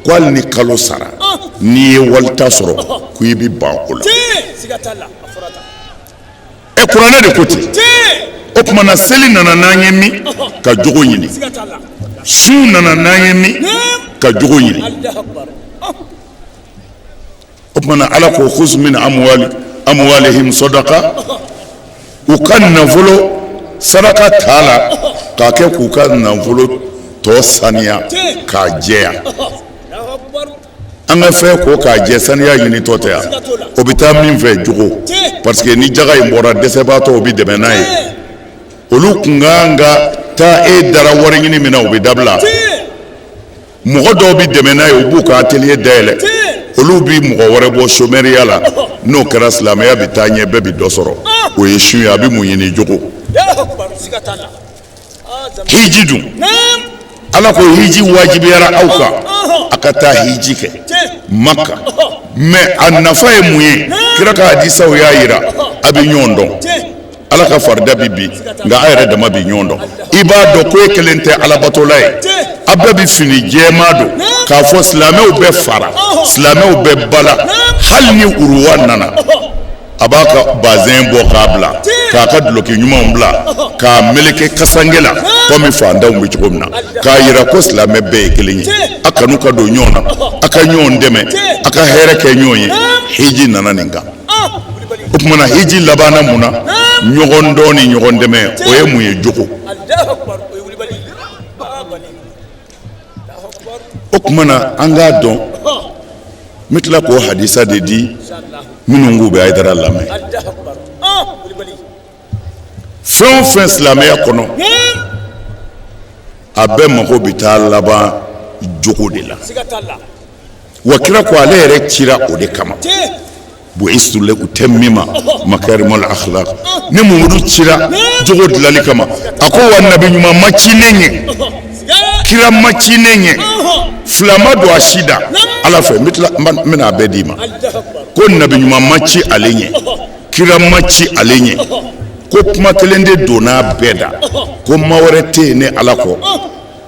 ko hali ni kalo sara n'i ye walita sɔrɔ, ko i bɛ ban o la. Ɛ, kuranɛ de ko ten. O tuma na, seli nana n'an ye min ka jogo ɲini, sun nana n'an ye min ka jogo ɲini. O tuma na, Ala ko: khuz min amwali amwalihim sadaqa. U ka nafolo saraka t'a la k'a kɛ k'u ka nafolo tɔ saniya k'a jɛya. An ka fɛn ko k'a jɛ, saniya ɲinitɔ tɛ yan. O bɛ taa min fɛ, jogo, parce que ni jaga in bɔra, dɛsɛbaatɔw bɛ dɛmɛ n'a ye. Olu kun kan ka taa e dara wari ɲini min na, o bɛ dabila. Mɔgɔ dɔw bɛ dɛmɛ n'a ye, u b'u ka atelier dayɛlɛ, olu bɛ mɔgɔ wɛrɛ bɔ chômeurya la. N'o kɛra, silamɛya bɛ taa ɲɛ, bɛɛ bɛ dɔ sɔrɔ. O ye sun ye. A bɛ mun ɲini? Jogo. Hiji dun, Ala ko hiji wajibiyara aw kan, a ka taa hiji kɛ Maka. Mais a nafa ye mun ye? Kira ka hadisaw y'a yira, a bɛ ɲɔgɔn dɔn. Ala ka farida bi bi, nka a yɛrɛ dama bi ɲɔgɔn dɔn. I b'a dɔn ko e kelen tɛ alabatola ye. A bɛɛ bɛ fini jɛman don k'a fɔ silamɛw bɛ fara, silamɛw bɛ bala. Hali ni uruwa nana, a b'a ka bazɛn bɔ k'a bila, k'a ka duloki ɲumanw bila, k'a meleke kasange la komi fantanw bɛ cogo min na, k'a yira ko silamɛ bɛɛ ye kelen ye. A kanu ka don ɲɔgɔn na, a ka ɲɔgɔn dɛmɛ, a ka hɛrɛ kɛ ɲɔgɔn ye. Hiji nana nin kan. O tuma na, hiji labanna mun na? Ɲɔgɔn dɔn ni ɲɔgɔn dɛmɛ. O ye mun ye? Jogo. O tuma na, an k'a dɔn, n bɛ tila k'o hadisa de di minnu k'u bɛ Hayidara lamɛn. Fɛn o fɛn silamɛya kɔnɔ, a bɛɛ mago bɛ taa laban jogo de la. Wa kira ko ale yɛrɛ cira o de kama: bu'istu li utammima makarimal akhlaq. Ne Mamadu cira jogo dilali kama. A ko wa nabi ɲuman ma ci ne ɲɛ, kira ma ci ne ɲɛ, fila ma don a si da Ala fɛ. N bɛ tila, n bɛna a bɛɛ d'i ma. Ko nabi ɲuman ma ci ale ɲɛ, kira ma ci ale ɲɛ, ko kuma kelen de donna a bɛɛ da, ko ma wɛrɛ tɛ yen ne Ala kɔ.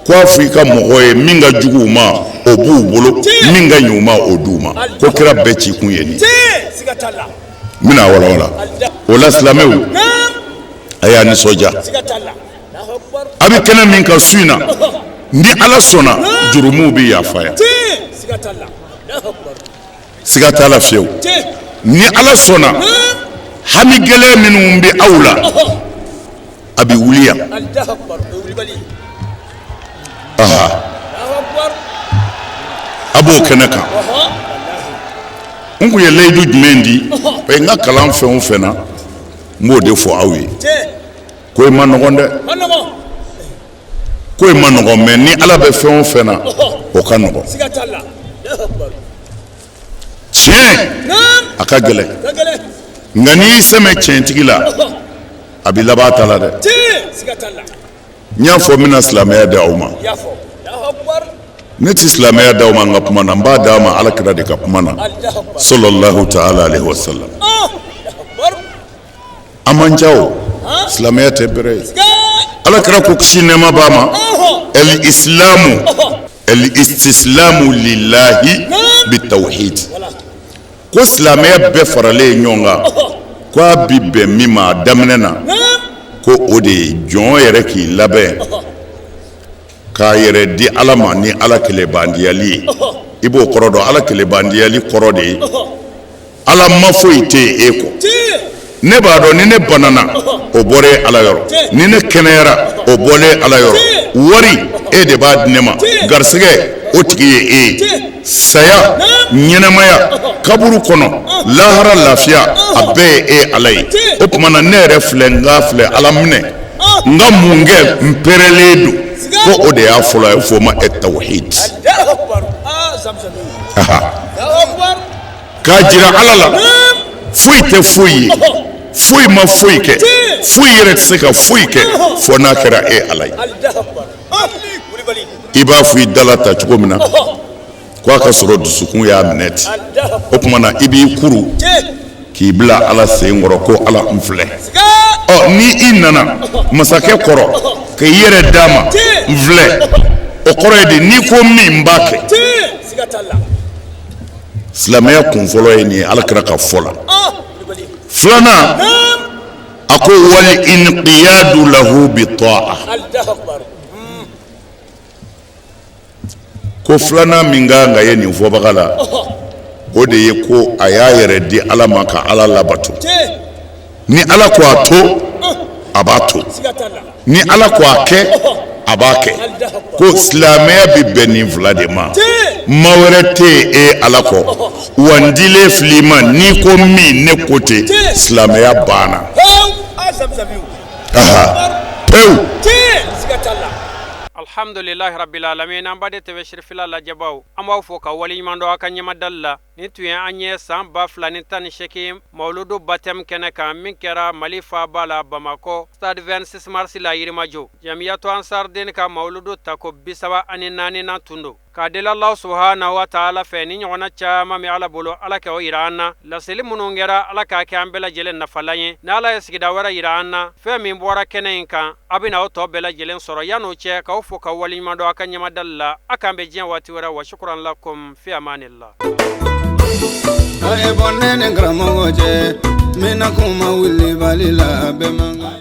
Ko a fɔ i ka mɔgɔ ye, min ka jugu u ma, o b'u bolo, min ka ɲi u ma, o d'u ma. Ko kira bɛɛ ci kun ye nin ye. N bɛna walawala o la. Silamɛw, a y'a nisɔndiya. A bɛ kɛnɛ min kan su in na, ni Ala sɔnna, jurumuw bɛ yafa yan, siga t'a la fiyewu. Ni Ala sɔnna, hami gɛlɛn minnu bɛ aw la, a bɛ wuli yan. Aha, a b'o kɛnɛ kan. N kun ye layidu jumɛn di? N ka kalan fɛn o fɛn na, n b'o de fɔ aw ye. Ko i ma nɔgɔn dɛ, ko i ma nɔgɔn, mais ni Ala bɛ fɛn o fɛn na, o ka nɔgɔn. Tiɲɛ, a ka gɛlɛn, nka n'i y'i sɛmɛ tiɲɛtigi la, a bɛ laban ta la dɛ. N y'a fɔ n bɛna silamɛya di aw ma. Ne tɛ silamɛya di aw ma n ka kuma na, n b'a di aw ma Ala kira de ka kuma na, sallallahu ta'ala alaihi wa sallam. A man ca o, silamɛya tɛ bɛrɛ ye. Ala kira ko, kisi nɛɛma b'a ma, el islamu el istislamu lillahi bitawhid. Ko silamɛya bɛɛ faralen ye ɲɔgɔn kan, ko a bi bɛn min ma a daminɛ na, ko o de ye jɔn yɛrɛ k'i labɛn k'a yɛrɛ di Ala ma ni Ala kelebandiyali ye. I b'o kɔrɔ dɔn? Ala kelebandiyali kɔrɔ de ye Ala ma foyi tɛ e kɔ. Ne b'a dɔn ni ne banana, o bɔra e Ala yɔrɔ. Ni ne kɛnɛyara, o bɔlen Ala yɔrɔ. Wari, e de b'a di ne ma. Garisɛgɛ, o tigi ye e ye. Saya, ɲɛnɛmaya, kaburu kɔnɔ, lahara lafiya, a bɛɛ ye e Ala ye. O tuma na, ne yɛrɛ filɛ, n ka filɛ, Ala minɛ, n ka mun kɛ? N pɛrɛlen don. Ko o de y'a fɔlɔ ye, f'o ma tawhid. K'a jira Ala la foyi tɛ foyi ye, foyi ma foyi kɛ, foyi yɛrɛ tɛ se ka foyi kɛ fo n'a kɛra e Ala ye. I b'a fɔ i dala ta cogo min na, ko a ka sɔrɔ dusukun y'a minɛ ten. O tuma na, i b'i kuru k'i bila Ala sen kɔrɔ, ko Ala, n filɛ. Ɔ, ni i nana masakɛ kɔrɔ k'i yɛrɛ d'a ma, n filɛ, o kɔrɔ ye di? N'i ko min, n b'a kɛ. Silamɛya kun fɔlɔ ye nin ye, Ala kira ka fɔ la. Filanan, a ko wal inqiyadu lahu bi ta'a. Ko filanan min kan ka ye nin fɔbaga la, o de ye ko a y'a yɛrɛ di Ala ma ka Ala labato. Ni Ala ko a to, a b'a to. Ni Ala ko a kɛ, a b'a kɛ. Ko silamɛya bɛ bɛn nin fila de ma. Ma wɛrɛ tɛ yen e Ala kɔ, wa n dilen filɛ i ma, n'i ko min, ne ko ten, silamɛya banna pewu. Alhamdulilahi rabbil alamin. An baden TV Sirifila lajɛbaw, an b'aw fo ka waleɲuman dɔn aw ka ɲɛmadali la. Nin tun ye an ye san 2018 mawuludu baptême kɛnɛ kan, min kɛra Mali faaba la, Bamakɔ, stade 26 mars la, Yirimajɔ. Jamiyatu Ansariden ka mawuludu tako 34nan tun don. K'a deli Alahu subahanahu wa taala fɛ, ni ɲɔgɔnna caman min Ala bolo, Ala kɛ o yira an na. Laseli minnu kɛra, Ala k'a kɛ an bɛɛ lajɛlen nafalan ye. Ni Ala ye sigida wɛrɛ yira an na, fɛn min bɔra kɛnɛ in kan, a bɛna o tɔ bɛɛ lajɛlen sɔrɔ. Yan'o cɛ, k'aw fo ka waleɲuman dɔn aw ka ɲɛmadali la. A k'an bɛn diɲɛ waati wɛrɛ. Wa shukran lakum, fi amanillah. A ye bɔ ne ni karamɔgɔ cɛ, n bɛna kuma wulibali la, a bɛɛ man kan.